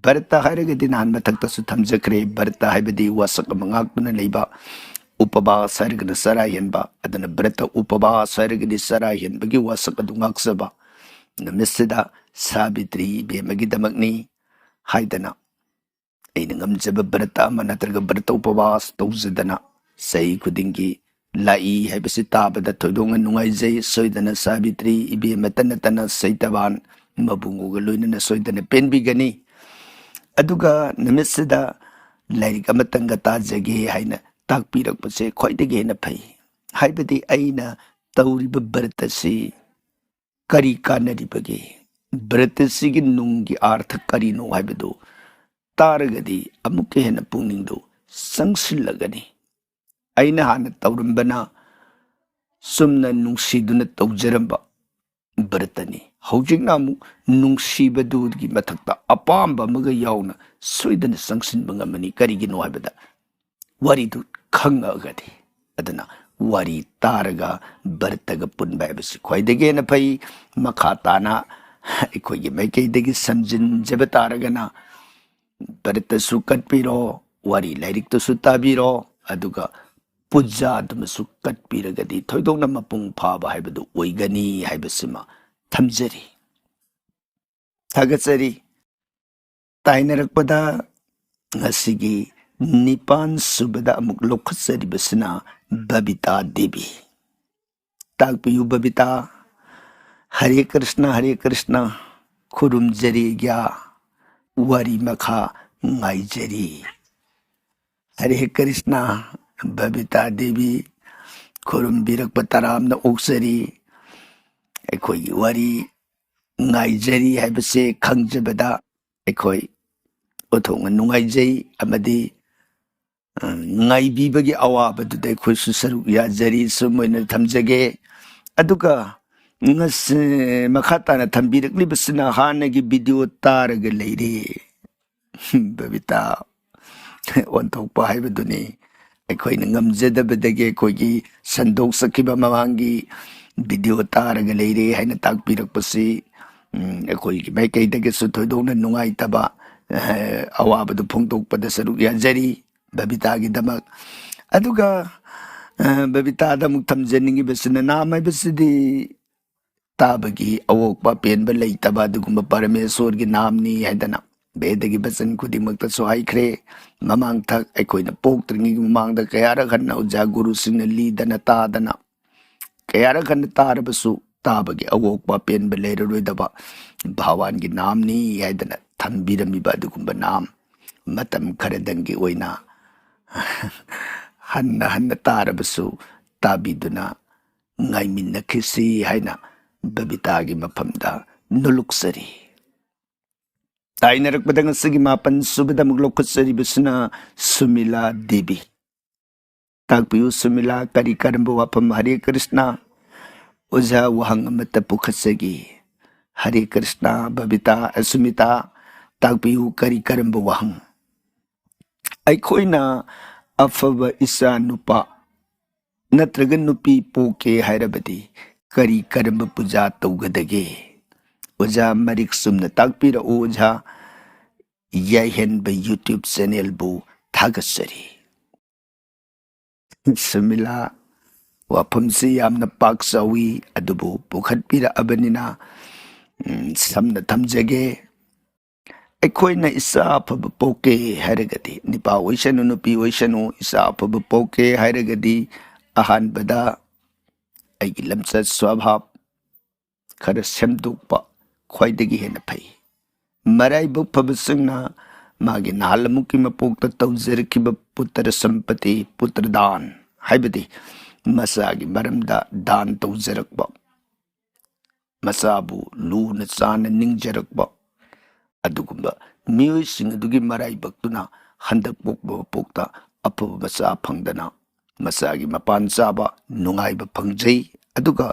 ꯕ꯭ꯔꯠ ꯍꯥꯏꯔꯒꯗꯤ ꯅꯍꯥꯟ ꯃꯊꯛꯇꯁꯨ ꯊꯝꯖꯈ꯭ꯔꯦ, ꯕ꯭ꯔꯠ ꯍꯥꯏꯕꯗꯤ ꯋꯥꯁꯛ ꯑꯃ ꯉꯥꯛꯇꯨꯅ ꯂꯩꯕ, ꯎꯄꯕꯥꯁ ꯍꯥꯏꯔꯒꯅ ꯆꯔꯥ ꯍꯦꯟꯕ꯫ ꯑꯗꯨꯅ ꯕ꯭ꯔꯠ ꯎꯄꯕꯥꯁ ꯍꯥꯏꯔꯒꯗꯤ ꯆꯔꯥ ꯍꯦꯟꯕꯒꯤ ꯋꯥꯁꯛ ꯑꯗꯨ ꯉꯥꯛꯆꯕ꯫ ꯅꯨꯃꯤꯠꯁꯤꯗ ꯁꯥꯕꯤꯇ꯭ꯔꯤ ꯏꯕꯦꯝꯃꯒꯤꯗꯃꯛꯅꯤ ꯍꯥꯏꯗꯅ ꯑꯩꯅ ꯉꯝꯖꯕ ꯕ꯭ꯔꯠ ꯑꯃ ꯅꯠꯇ꯭ꯔꯒ ꯕ꯭ꯔꯠ ꯎꯄꯕꯥꯁ ꯇꯧꯖꯗꯅ ꯆꯍꯤ ꯈꯨꯗꯤꯡꯒꯤ ꯂꯥꯛꯏ ꯍꯥꯏꯕꯁꯤ ꯇꯥꯕꯗ ꯊꯣꯏꯗꯣꯛꯅ ꯅꯨꯡꯉꯥꯏꯖꯩ꯫ ꯁꯣꯏꯗꯅ ꯁꯥꯕꯤꯇ꯭ꯔꯤ ꯏꯕꯦꯝꯃꯇ ꯅꯠꯇꯅ ꯁꯩꯇꯕꯥꯟ ꯃꯕꯨꯡꯉꯣꯒ ꯂꯣꯏꯅꯅ ꯁꯣꯏꯗꯅ ꯄꯦꯟꯕꯤꯒꯅꯤ꯫ ꯑꯗꯨꯒ ꯅꯨꯃꯤꯠꯁꯤꯗ ꯂꯥꯏꯔꯤꯛ ꯑꯃꯇꯪꯒ ꯇꯥꯖꯒꯦ ꯍꯥꯏꯅ ꯇꯥꯛꯄꯤꯔꯛꯄꯁꯦ ꯈ꯭ꯋꯥꯏꯗꯒꯤ ꯍꯦꯟꯅ ꯐꯩ꯫ ꯍꯥꯏꯕꯗꯤ ꯑꯩꯅ ꯇꯧꯔꯤꯕ ꯕ꯭ꯔꯠ ꯑꯁꯤ ꯀꯔꯤ ꯀꯥꯟꯅꯔꯤꯕꯒꯦ? ꯕ꯭ꯔꯠ ꯑꯁꯤꯒꯤ ꯅꯨꯡꯒꯤ ꯑꯥꯔꯊ ꯀꯔꯤꯅꯣ ꯍꯥꯏꯕꯗꯨ ꯇꯥꯔꯒꯗꯤ ꯑꯃꯨꯛꯀ ꯍꯦꯟꯅ ꯄꯨꯛꯅꯤꯡꯗꯨ ꯆꯪꯁꯤꯜꯂꯒꯅꯤ꯫ ꯑꯩꯅ ꯍꯥꯟꯅ ꯇꯧꯔꯝꯕꯅ ꯆꯨꯝꯅ ꯅꯨꯡꯁꯤꯗꯨꯅ ꯇꯧꯖꯔꯝꯕ ꯕ꯭ꯔꯇꯅꯤ꯫ ꯍꯧꯖꯤꯛꯅ ꯑꯃꯨꯛ ꯅꯨꯡꯁꯤꯕꯗꯨꯒꯤ ꯃꯊꯛꯇ ꯑꯄꯥꯝꯕ ꯑꯃꯒ ꯌꯥꯎꯅ ꯁꯣꯏꯗꯅ ꯆꯪꯁꯤꯟꯕ ꯉꯝꯃꯅꯤ꯫ ꯀꯔꯤꯒꯤꯅꯣ ꯍꯥꯏꯕꯗ ꯋꯥꯔꯤꯗꯨ ꯈꯪꯉꯛꯑꯒꯗꯤ꯫ ꯑꯗꯨꯅ ꯋꯥꯔꯤ ꯇꯥꯔꯒ ꯕ꯭ꯔꯇꯒ ꯄꯨꯟꯕ ꯍꯥꯏꯕꯁꯤ ꯈ꯭ꯋꯥꯏꯗꯒꯤ ꯍꯦꯟꯅ ꯐꯩ꯫ ꯃꯈꯥ ꯇꯥꯅ ꯑꯩꯈꯣꯏꯒꯤ ꯃꯥꯏꯀꯩꯗꯒꯤ ꯁꯝꯖꯤꯟꯖꯕ ꯇꯥꯔꯒꯅ, ꯕ꯭ꯔꯇꯁꯨ ꯀꯠꯄꯤꯔꯣ, ꯋꯥꯔꯤ ꯂꯥꯏꯔꯤꯛꯇꯁꯨ ꯇꯥꯕꯤꯔꯣ, ꯑꯗꯨꯒ ꯄꯨꯖꯥ ꯑꯗꯨꯃꯁꯨ ꯀꯠꯄꯤꯔꯒꯗꯤ ꯊꯣꯏꯗꯣꯛꯅ ꯃꯄꯨꯡ ꯐꯥꯕ ꯍꯥꯏꯕꯗꯨ ꯑꯣꯏꯒꯅꯤ ꯍꯥꯏꯕꯁꯤꯃ ꯊꯝꯖꯔꯤ꯫ ꯊꯥꯒꯠꯆꯔꯤ꯫ ꯇꯥꯏꯅꯔꯛꯄꯗ ꯉꯁꯤꯒꯤ ꯅꯤꯄꯥꯟ ꯁꯨꯕꯗ ꯑꯃꯨꯛ ꯂꯧꯈꯠꯆꯔꯤꯕꯁꯤꯅ ꯕꯕꯤꯇꯥ ꯗꯦꯕꯤ꯫ ꯇꯥꯛꯄꯤꯌꯨ ꯕꯕꯤꯇꯥ꯫ ꯍꯔꯦ ꯀ꯭ꯔꯤꯁꯅ, ꯍꯔꯦ ꯀ꯭ꯔꯤꯁꯅ, ꯈꯨꯔꯨꯝꯖꯔꯤ ꯑꯩꯒ꯭ꯌꯥ, ꯋꯥꯔꯤ ꯃꯈꯥ ꯉꯥꯏꯖꯔꯤ꯫ ꯍꯔꯦ ꯀ꯭ꯔꯤꯁꯅ, ꯕꯕꯤꯇꯥ ꯗꯦꯕꯤ, ꯈꯨꯔꯨꯝꯕꯤꯔꯛꯄ ꯇꯔꯥꯝꯅ ꯑꯣꯛꯆꯔꯤ꯫ ꯑꯩꯈꯣꯏꯒꯤ ꯋꯥꯔꯤ ꯉꯥꯏꯖꯔꯤ ꯍꯥꯏꯕꯁꯦ ꯈꯪꯖꯕꯗ ꯑꯩꯈꯣꯏ ꯑꯣꯟꯊꯣꯛꯅ ꯅꯨꯡꯉꯥꯏꯖꯩ ꯑꯃꯗꯤ, ꯑ, ꯉꯥꯏꯕꯤꯕꯒꯤ ꯑꯋꯥꯕꯗꯨꯗ ꯑꯩꯈꯣꯏꯁꯨ ꯁꯔꯨꯛ ꯌꯥꯖꯔꯤ꯫ ꯁꯨꯝ ꯑꯣꯏꯅ ꯊꯝꯖꯒꯦ꯫ ꯑꯗꯨꯒ ꯉꯁꯤ ꯃꯈꯥ ꯇꯥꯅ ꯊꯝꯕꯤꯔꯛꯂꯤꯕꯁꯤꯅ ꯍꯥꯟꯅꯒꯤ ꯚꯤꯗꯤꯑꯣ ꯇꯥꯔꯒ ꯂꯩꯔꯦ꯫ ꯕꯕꯤꯇꯥ ꯑꯣꯟꯊꯣꯛꯄ ꯍꯥꯏꯕꯗꯨꯅꯤ꯫ ꯑꯩꯈꯣꯏꯅ ꯉꯝꯖꯗꯕꯗꯒꯤ ꯑꯩꯈꯣꯏꯒꯤ ꯁꯟꯗꯣꯛꯆꯈꯤꯕ ꯃꯃꯥꯡꯒꯤ ꯚꯤꯗꯤꯑꯣ ꯇꯥꯔꯒ ꯂꯩꯔꯦ ꯍꯥꯏꯅ ꯇꯥꯛꯄꯤꯔꯛꯄꯁꯤ, ꯎꯝ, ꯑꯩꯈꯣꯏꯒꯤ ꯃꯥꯏꯀꯩꯗꯒꯤꯁꯨ ꯊꯣꯏꯗꯣꯛꯅ ꯅꯨꯡꯉꯥꯏꯇꯕ, ꯑꯦ, ꯑꯋꯥꯕꯗꯨ ꯐꯣꯡꯗꯣꯛꯄꯗ ꯁꯔꯨꯛ ꯌꯥꯖꯔꯤ꯫ ꯕꯕꯤꯇꯥꯒꯤꯗꯃꯛ꯫ ꯑꯗꯨꯒ, ꯑ, ꯕꯕꯤꯇꯥꯗ ꯑꯃꯨꯛ ꯊꯝꯖꯅꯤꯡꯉꯤꯕꯁꯤꯅ, ꯅꯥꯝ ꯍꯥꯏꯕꯁꯤꯗꯤ ꯇꯥꯕꯒꯤ ꯑꯋꯣꯛꯄ ꯑꯄꯦꯟꯕ ꯂꯩꯇꯕ ꯑꯗꯨꯒꯨꯝꯕ ꯄꯔꯃꯦꯁꯣꯔꯒꯤ ꯅꯥꯝꯅꯤ ꯍꯥꯏꯗꯅ ꯚꯦꯗꯒꯤ ꯕꯆꯟ ꯈꯨꯗꯤꯡꯃꯛꯇꯁꯨ ꯍꯥꯏꯈ꯭ꯔꯦ꯫ ꯃꯃꯥꯡꯊꯛ ꯑꯩꯈꯣꯏꯅ ꯄꯣꯛꯇ꯭ꯔꯤꯉꯩꯒꯤ ꯃꯃꯥꯡꯗ ꯀꯌꯥꯔꯛ ꯍꯟꯅ ꯑꯣꯖꯥ ꯒꯨꯔꯨꯁꯤꯡꯅ ꯂꯤꯗꯅ ꯇꯥꯗꯅ, ꯀꯌꯥꯔꯛ ꯍꯟꯅ ꯇꯥꯔꯕꯁꯨ ꯇꯥꯕꯒꯤ ꯑꯋꯣꯛꯄ ꯑꯄꯦꯟꯕ ꯂꯩꯔꯔꯣꯏꯗꯕ ꯚꯒꯋꯥꯟꯒꯤ ꯅꯥꯝꯅꯤ ꯍꯥꯏꯗꯅ ꯊꯝꯕꯤꯔꯝꯃꯤꯕ ꯑꯗꯨꯒꯨꯝꯕ ꯅꯥꯝ, ꯃꯇꯝ ꯈꯔꯗꯪꯒꯤ ꯑꯣꯏꯅ ꯍꯟꯅ ꯍꯟꯅ ꯇꯥꯔꯕꯁꯨ ꯇꯥꯕꯤꯗꯨꯅ ꯉꯥꯏꯃꯤꯟꯅꯈꯤꯁꯤ ꯍꯥꯏꯅ ꯕꯕꯤꯇꯥꯒꯤ ꯃꯐꯝꯗ ꯅꯣꯂꯨꯛꯆꯔꯤ꯫ ꯇꯥꯏꯅꯔꯛꯄꯗ ꯉꯁꯤꯒꯤ ꯃꯥꯄꯟ ꯁꯨꯕꯗ ꯑꯃꯨꯛ ꯂꯧꯈꯠꯆꯔꯤꯕꯁꯤꯅ ꯁꯨꯃꯤꯂꯥ ꯗꯦꯕꯤ꯫ ꯇꯥꯛꯄꯤꯌꯨ ꯁꯨꯃꯤꯂꯥ, ꯀꯔꯤ ꯀꯔꯝꯕ ꯋꯥꯐꯝ? ꯍꯔꯦ ꯀ꯭ꯔꯤꯁꯅ꯫ ꯑꯣꯖꯥ, ꯋꯥꯍꯪ ꯑꯃꯠꯇ ꯄꯨꯈꯠꯆꯒꯦ꯫ ꯍꯔꯦ ꯀ꯭ꯔꯤꯁꯅ꯫ ꯕꯕꯤꯇꯥ, ꯑ, ꯁꯨꯃꯤꯇꯥ, ꯇꯥꯛꯄꯤꯌꯨ, ꯀꯔꯤ ꯀꯔꯝꯕ ꯋꯥꯍꯪ? ꯑꯩꯈꯣꯏꯅ ꯑꯐꯕ ꯏꯆꯥ ꯅꯨꯄꯥ ꯅꯠꯇ꯭ꯔꯒ ꯅꯨꯄꯤ ꯄꯣꯛꯀꯦ ꯍꯥꯏꯔꯕꯗꯤ ꯀꯔꯤ ꯀꯔꯝꯕ ꯄꯨꯖꯥ ꯇꯧꯒꯗꯒꯦ? ꯑꯣꯖꯥ, ꯃꯔꯤꯛ ꯆꯨꯝꯅ ꯇꯥꯛꯄꯤꯔꯛꯎ ꯑꯣꯖꯥ꯫ ꯌꯥꯏꯍꯦꯟꯕ YouTube ꯆꯦꯅꯦꯜꯕꯨ ꯊꯥꯒꯠꯆꯔꯤ꯫ ꯁꯨꯃꯤꯂꯥ, ꯋꯥꯐꯝꯁꯤ ꯌꯥꯝꯅ ꯄꯥꯛ ꯆꯥꯎꯏ, ꯑꯗꯨꯕꯨ ꯄꯨꯈꯠꯄꯤꯔꯛꯑꯕꯅꯤꯅ, ꯎꯝ, ꯁꯝꯅ ꯊꯝꯖꯒꯦ꯫ ꯑꯩꯈꯣꯏꯅ ꯏꯆꯥ ꯑꯐꯕ ꯄꯣꯛꯀꯦ ꯍꯥꯏꯔꯒꯗꯤ, ꯅꯨꯄꯥ ꯑꯣꯏꯁꯅꯨ, ꯅꯨꯄꯤ ꯑꯣꯏꯁꯅꯨ, ꯏꯆꯥ ꯑꯐꯕ ꯄꯣꯛꯀꯦ ꯍꯥꯏꯔꯒꯗꯤ, ꯑꯍꯥꯟꯕꯗ ꯑꯩꯒꯤ ꯂꯝꯆꯠ ꯁ꯭ꯋꯚꯥꯕ ꯈꯔ ꯁꯦꯝꯗꯣꯛꯄ ꯈ꯭ꯋꯥꯏꯗꯒꯤ ꯍꯦꯟꯅ ꯐꯩ꯫ ꯃꯔꯥꯏꯕꯛ ꯐꯕꯁꯤꯡꯅ ꯃꯥꯒꯤ ꯅꯍꯥꯟ ꯑꯃꯨꯛꯀꯤ ꯃꯄꯣꯛꯇ ꯇꯧꯖꯔꯛꯈꯤꯕ ꯄꯨꯇ꯭ꯔ ꯁꯝꯄꯇꯤ, ꯄꯨꯇ꯭ꯔ ꯗꯥꯟ, ꯍꯥꯏꯕꯗꯤ ꯃꯆꯥꯒꯤ ꯃꯔꯝꯗ ꯗꯥꯟ ꯇꯧꯖꯔꯛꯄ, ꯃꯆꯥꯕꯨ ꯂꯨꯅ ꯆꯥꯟꯅ ꯅꯤꯡꯖꯔꯛꯄ, ꯑꯗꯨꯒꯨꯝꯕ ꯃꯤꯑꯣꯏꯁꯤꯡ ꯑꯗꯨꯒꯤ ꯃꯔꯥꯏꯕꯛꯇꯨꯅ ꯍꯟꯗꯛ ꯄꯣꯛꯄ ꯃꯄꯣꯛꯇ ꯑꯐꯕ ꯃꯆꯥ ꯐꯪꯗꯅ ꯃꯆꯥꯒꯤ ꯃꯄꯥꯟ ꯆꯥꯕ ꯅꯨꯡꯉꯥꯏꯕ ꯐꯪꯖꯩ꯫ ꯑꯗꯨꯒ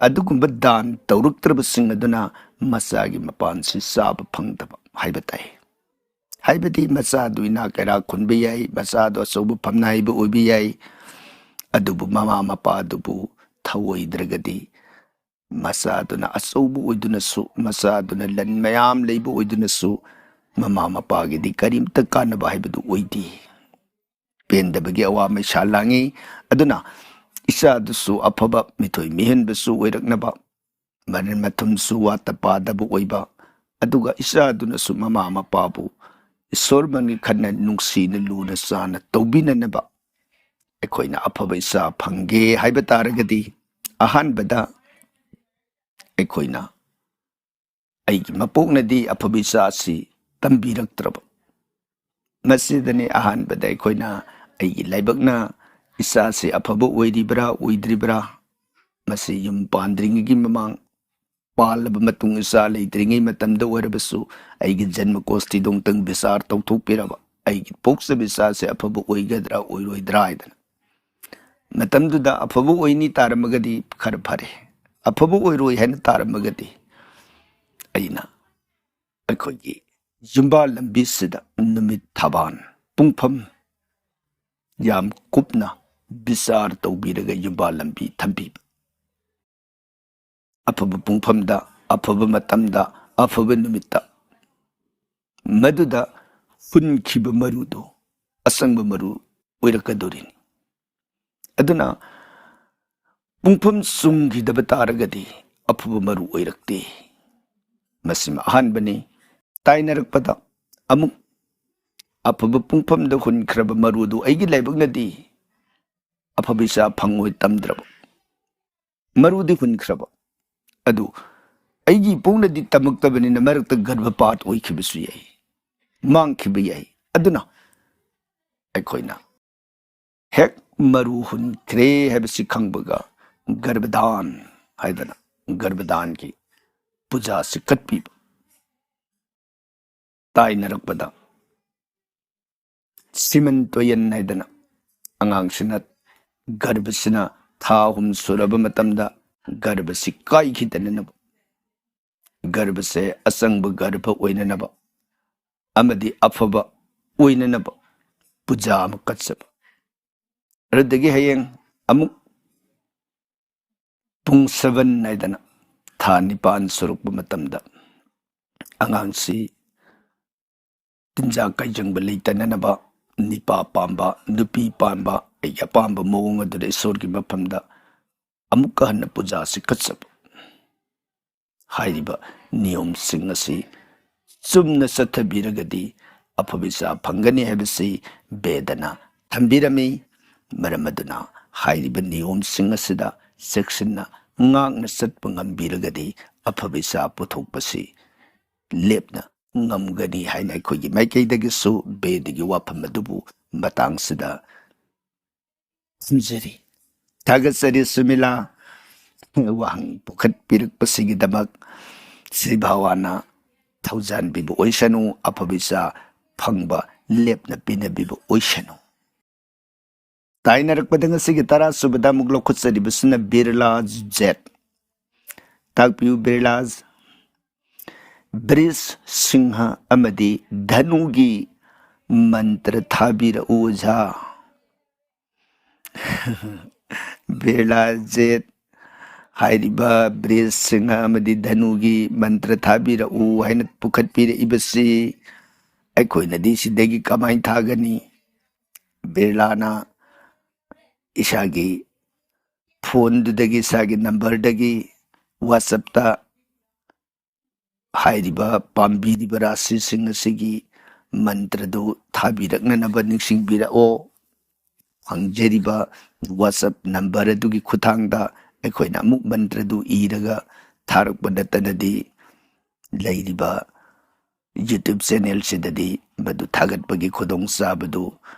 ꯑꯗꯨꯒꯨꯝꯕ ꯗꯥꯟ ꯇꯧꯔꯛꯇ꯭ꯔꯕꯁꯤꯡ ꯑꯗꯨꯅ ꯃꯆꯥꯒꯤ ꯃꯄꯥꯟꯁꯤ ꯆꯥꯕ ꯐꯪꯗꯕ ꯍꯥꯏꯕ ꯇꯥꯏ꯫ ꯍꯥꯏꯕꯗꯤ ꯃꯆꯥꯗꯨ ꯏꯅꯥꯛ ꯀꯩꯔꯥꯛ ꯈꯨꯟꯕ ꯌꯥꯏ, ꯃꯆꯥꯗꯨ ꯑꯆꯧꯕ ꯐꯝꯅꯥꯏꯕ ꯑꯣꯏꯕ ꯌꯥꯏ, ꯑꯗꯨꯕꯨ ꯃꯃꯥ ꯃꯄꯥ ꯑꯗꯨꯕꯨ ꯊꯧꯑꯣꯏꯗ꯭ꯔꯒꯗꯤ, ꯃꯆꯥꯗꯨꯅ ꯑꯆꯧꯕ ꯑꯣꯏꯗꯨꯅꯁꯨ, ꯃꯆꯥꯗꯨꯅ ꯂꯟ ꯃꯌꯥꯝ ꯂꯩꯕ ꯑꯣꯏꯗꯨꯅꯁꯨ, ꯃꯃꯥ ꯃꯄꯥꯒꯤꯗꯤ ꯀꯔꯤꯝꯇ ꯀꯥꯟꯅꯕ ꯍꯥꯏꯕꯗꯨ ꯑꯣꯏꯗꯦ꯫ ꯄꯦꯟꯗꯕꯒꯤ ꯑꯋꯥ ꯃꯩꯁꯥ ꯂꯥꯡꯉꯤ꯫ ꯑꯗꯨꯅ ꯏꯆꯥꯗꯨꯁꯨ ꯑꯐꯕ ꯃꯤꯊꯣꯏ ꯃꯤꯍꯦꯟꯕꯁꯨ ꯑꯣꯏꯔꯛꯅꯕ, ꯃꯔꯟ ꯃꯊꯨꯝꯁꯨ ꯋꯥꯠꯇ ꯄꯥꯗꯕ ꯑꯣꯏꯕ, ꯑꯗꯨꯒ ꯏꯆꯥꯗꯨꯅꯁꯨ ꯃꯃꯥ ꯃꯄꯥꯕꯨ ꯏꯁꯣꯔꯃꯛꯅꯤ ꯈꯟꯅ ꯅꯨꯡꯁꯤꯅ ꯂꯨꯅ ꯆꯥꯅ ꯇꯧꯕꯤꯅꯅꯕ ꯑꯩꯈꯣꯏꯅ ꯑꯐꯕ ꯏꯆꯥ ꯐꯪꯒꯦ ꯍꯥꯏꯕ ꯇꯥꯔꯒꯗꯤ, ꯑꯍꯥꯟꯕꯗ ꯑꯩꯈꯣꯏꯅ, ꯑꯩꯒꯤ ꯃꯄꯣꯛꯅꯗꯤ ꯑꯐꯕ ꯏꯆꯥ ꯑꯁꯤ ꯇꯝꯕꯤꯔꯛꯇ꯭ꯔꯕ꯫ ꯃꯁꯤꯗꯅꯤ ꯑꯍꯥꯟꯕꯗ ꯑꯩꯈꯣꯏꯅ, ꯑꯩꯒꯤ ꯂꯥꯏꯕꯛꯅ ꯏꯆꯥꯁꯤ ꯑꯐꯕ ꯑꯣꯏꯔꯤꯕ꯭ꯔꯥ ꯑꯣꯏꯗ꯭ꯔꯤꯕ꯭ꯔꯥ, ꯃꯁꯤ ꯌꯨꯝ ꯄꯥꯟꯗ꯭ꯔꯤꯉꯩꯒꯤ ꯃꯃꯥꯡ, ꯄꯥꯜꯂꯕ ꯃꯇꯨꯡ ꯏꯆꯥ ꯂꯩꯇ꯭ꯔꯤꯉꯩ ꯃꯇꯝꯗ ꯑꯣꯏꯔꯕꯁꯨ ꯑꯩꯒꯤ ꯖꯟꯃ ꯀꯣꯁꯇꯤꯗꯣ ꯑꯃꯨꯛꯇꯪ ꯕꯤꯆꯥꯔ ꯇꯧꯊꯣꯛꯄꯤꯔꯕ, ꯑꯩꯒꯤ ꯄꯣꯛꯆꯕ ꯏꯆꯥꯁꯦ ꯑꯐꯕ ꯑꯣꯏꯒꯗ꯭ꯔꯥ ꯑꯣꯏꯔꯣꯏꯗ꯭ꯔꯥ ꯍꯥꯏꯗꯅ꯫ ꯃꯇꯝꯗꯨꯗ ꯑꯐꯕ ꯑꯣꯏꯅꯤ ꯇꯥꯔꯝꯃꯒꯗꯤ ꯈꯔ ꯐꯔꯦ, ꯑꯐꯕ ꯑꯣꯏꯔꯣꯏ ꯍꯥꯏꯅ ꯇꯥꯔꯝꯃꯒꯗꯤ ꯑꯩꯅ ꯑꯩꯈꯣꯏꯒꯤ ꯌꯨꯝꯕꯥꯜ ꯂꯝꯕꯤꯁꯤꯗ ꯅꯨꯃꯤꯠ ꯊꯕꯥꯟ ꯄꯨꯡꯐꯝ ꯌꯥꯝ ꯀꯨꯞꯅ ꯕꯤꯆꯥꯔ ꯇꯧꯕꯤꯔꯒ ꯌꯨꯝꯕꯥꯜ ꯂꯝꯕꯤ ꯊꯝꯕꯤꯕ꯫ ꯑꯐꯕ ꯄꯨꯡꯐꯝꯗ, ꯑꯐꯕ ꯃꯇꯝꯗ, ꯑꯐꯕ ꯅꯨꯃꯤꯠꯇ ꯃꯗꯨꯗ ꯍꯨꯟꯈꯤꯕ ꯃꯔꯨꯗꯨ ꯑꯆꯪꯕ ꯃꯔꯨ ꯑꯣꯏꯔꯛꯀꯗꯣꯔꯤꯅꯤ꯫ ꯑꯗꯨꯅ ꯄꯨꯡꯐꯝ ꯆꯨꯝꯈꯤꯗꯕ ꯇꯥꯔꯒꯗꯤ ꯑꯐꯕ ꯃꯔꯨ ꯑꯣꯏꯔꯛꯇꯦ꯫ ꯃꯁꯤꯃ ꯑꯍꯥꯟꯕꯅꯤ꯫ ꯇꯥꯏꯅꯔꯛꯄꯗ ꯑꯃꯨꯛ ꯑꯐꯕ ꯄꯨꯡꯐꯝꯗ ꯍꯨꯟꯈ꯭ꯔꯕ ꯃꯔꯨꯗꯨ ꯑꯩꯒꯤ ꯂꯥꯏꯕꯛꯅꯗꯤ ꯑꯐꯕ ꯏꯆꯥ ꯐꯪꯉꯣꯏ ꯇꯝꯗ꯭ꯔꯕ꯫ ꯃꯔꯨꯗꯤ ꯍꯨꯟꯈ꯭ꯔꯕ꯫ ꯑꯗꯨ ꯑꯩꯒꯤ ꯏꯄꯨꯅꯗꯤ ꯇꯝꯃꯛꯇꯕꯅꯤꯅ ꯃꯔꯛꯇ ꯒꯔꯚꯄꯥꯠ ꯑꯣꯏꯈꯤꯕꯁꯨ ꯌꯥꯏ, ꯃꯥꯡꯈꯤꯕ ꯌꯥꯏ꯫ ꯑꯗꯨꯅ ꯑꯩꯈꯣꯏꯅ ꯍꯦꯛ ꯃꯔꯨ ꯍꯨꯟꯈ꯭ꯔꯦ ꯍꯥꯏꯕꯁꯤ ꯈꯪꯕꯒ ꯒꯔꯚꯗꯥꯟ ꯍꯥꯏꯗꯅ ꯒꯔꯚꯗꯥꯟꯒꯤ ꯄꯨꯖꯥꯁꯤ ꯀꯠꯄꯤꯕ꯫ ꯇꯥꯏꯅꯔꯛꯄꯗ ꯁꯤꯃꯟ ꯇꯣꯌꯟ ꯍꯥꯏꯗꯅ ꯑꯉꯥꯡꯁꯤꯅ, ꯒꯔꯚꯁꯤꯅ ꯊꯥ ꯑꯍꯨꯝ ꯁꯨꯔꯕ ꯃꯇꯝꯗ ꯒꯔꯚꯁꯤ ꯀꯥꯏꯈꯤꯗꯅꯅꯕ, ꯒꯔꯚꯁꯦ ꯑꯆꯪꯕ ꯒꯔꯚ ꯑꯣꯏꯅꯅꯕ ꯑꯃꯗꯤ ꯑꯐꯕ ꯑꯣꯏꯅꯅꯕ ꯄꯨꯖꯥ ꯑꯃ ꯀꯠꯆꯕ꯫ ꯑꯗꯨꯗꯒꯤ ꯍꯌꯦꯡ ꯑꯃꯨꯛ ꯄꯨꯡ ꯁꯚꯦꯟ ꯍꯥꯏꯗꯅ ꯊꯥ ꯅꯤꯄꯥꯟ ꯁꯨꯔꯛꯄ ꯃꯇꯝꯗ ꯑꯉꯥꯡꯁꯤ ꯇꯤꯟꯖꯥ ꯀꯥꯏꯖꯪꯕ ꯂꯩꯇꯅꯅꯕ, ꯅꯤꯄꯥ ꯄꯥꯝꯕ, ꯅꯨꯄꯤ ꯄꯥꯝꯕ, ꯑꯩꯒꯤ ꯑꯄꯥꯝꯕ ꯃꯑꯣꯡ ꯑꯗꯨꯗ ꯏꯁꯣꯔꯒꯤ ꯃꯐꯝꯗ ꯑꯃꯨꯛꯀ ꯍꯟꯅ ꯄꯨꯖꯥꯁꯤ ꯀꯠꯆꯕ꯫ ꯍꯥꯏꯔꯤꯕ ꯅꯤꯌꯣꯝꯁꯤꯡ ꯑꯁꯤ ꯆꯨꯝꯅ ꯆꯠꯊꯕꯤꯔꯒꯗꯤ ꯑꯐꯕ ꯏꯆꯥ ꯐꯪꯒꯅꯤ ꯍꯥꯏꯕꯁꯤ ꯕꯦꯗꯅ ꯊꯝꯕꯤꯔꯝꯃꯤ꯫ ꯃꯔꯝ ꯑꯗꯨꯅ ꯍꯥꯏꯔꯤꯕ ꯅꯤꯌꯣꯝꯁꯤꯡ ꯑꯁꯤꯗ ꯆꯦꯛꯁꯤꯟꯅ ꯉꯥꯛꯅ ꯆꯠꯄ ꯉꯝꯕꯤꯔꯒꯗꯤ ꯑꯐꯕ ꯏꯆꯥ ꯄꯨꯊꯣꯛꯄꯁꯤ ꯂꯦꯞꯅ ꯉꯝꯒꯅꯤ ꯍꯥꯏꯅ ꯑꯩꯈꯣꯏꯒꯤ ꯃꯥꯏꯀꯩꯗꯒꯤꯁꯨ ꯕꯦꯗꯒꯤ ꯋꯥꯐꯝ ꯑꯗꯨꯕꯨ ꯃꯇꯥꯡꯁꯤꯗ ꯊꯝꯖꯔꯤ꯫ ꯊꯥꯒꯠꯆꯔꯤ ꯁꯨꯃꯤꯂꯥ, ꯋꯥꯍꯪ ꯄꯨꯈꯠꯄꯤꯔꯛꯄꯁꯤꯒꯤꯗꯃꯛ꯫ ꯁ꯭ꯔꯤ ꯚꯒꯋꯥꯟꯅ ꯊꯧꯖꯥꯟꯕꯤꯕ ꯑꯣꯏꯁꯅꯨ, ꯑꯐꯕ ꯏꯆꯥ ꯐꯪꯕ ꯂꯦꯞꯅ ꯄꯤꯅꯕꯤꯕ ꯑꯣꯏꯁꯅꯨ꯫ ꯇꯥꯏꯅꯔꯛꯄꯗ ꯉꯁꯤꯒꯤ ꯇꯔꯥ ꯁꯨꯕꯗ ꯑꯃꯨꯛ ꯂꯧꯈꯠꯆꯔꯤꯕꯁꯤꯅ ꯕꯤꯔꯂꯥ ꯖꯦꯠ꯫ ꯇꯥꯛꯄꯤꯌꯨ ꯕꯤꯔꯂꯥ꯫ ꯕ꯭ꯔꯤꯖ, ꯁꯤꯡꯍ ꯑꯃꯗꯤ ꯙꯅꯨꯒꯤ ꯃꯟꯇ꯭ꯔ ꯊꯥꯕꯤꯔꯛꯎ ꯑꯣꯖꯥ꯫ ꯕꯤꯔꯂꯥ ꯖꯦꯠ ꯍꯥꯏꯔꯤꯕ ꯕ꯭ꯔꯤꯖ, ꯁꯤꯡꯍ ꯑꯃꯗꯤ ꯙꯅꯨꯒꯤ ꯃꯟꯇ꯭ꯔ ꯊꯥꯕꯤꯔꯛꯎ ꯍꯥꯏꯅ ꯄꯨꯈꯠꯄꯤꯔꯛꯏꯕꯁꯤ ꯑꯩꯈꯣꯏꯅꯗꯤ ꯁꯤꯗꯒꯤ ꯀꯃꯥꯏꯅ ꯊꯥꯒꯅꯤ? ꯕꯤꯔꯂꯥꯅ ꯏꯁꯥꯒꯤ ꯐꯣꯟꯗꯨꯗꯒꯤ, ꯏꯁꯥꯒꯤ ꯅꯝꯕꯔꯗꯒꯤ WhatsApp-ꯇ ꯍꯥꯏꯔꯤꯕ ꯄꯥꯝꯕꯤꯔꯤꯕ ꯔꯥꯁꯤꯁꯤꯡ ꯑꯁꯤꯒꯤ ꯃꯟꯇ꯭ꯔꯗꯨ ꯊꯥꯕꯤꯔꯛꯅꯅꯕ ꯅꯤꯡꯁꯤꯡꯕꯤꯔꯛꯑꯣ꯫ ꯐꯪꯖꯔꯤꯕ WhatsApp ꯅꯝꯕꯔ ꯑꯗꯨꯒꯤ ꯈꯨꯠꯊꯥꯡꯗ ꯑꯩꯈꯣꯏꯅ ꯑꯃꯨꯛ ꯃꯟꯇ꯭ꯔꯗꯨ ꯏꯔꯒ ꯊꯥꯔꯛꯄ ꯅꯠꯇꯅꯗꯤ ꯂꯩꯔꯤꯕ YouTube channel-ꯁꯤꯗꯗꯤ ꯃꯗꯨ ꯊꯥꯒꯠꯄꯒꯤ ꯈꯨꯗꯣꯡꯆꯥꯕꯗꯨ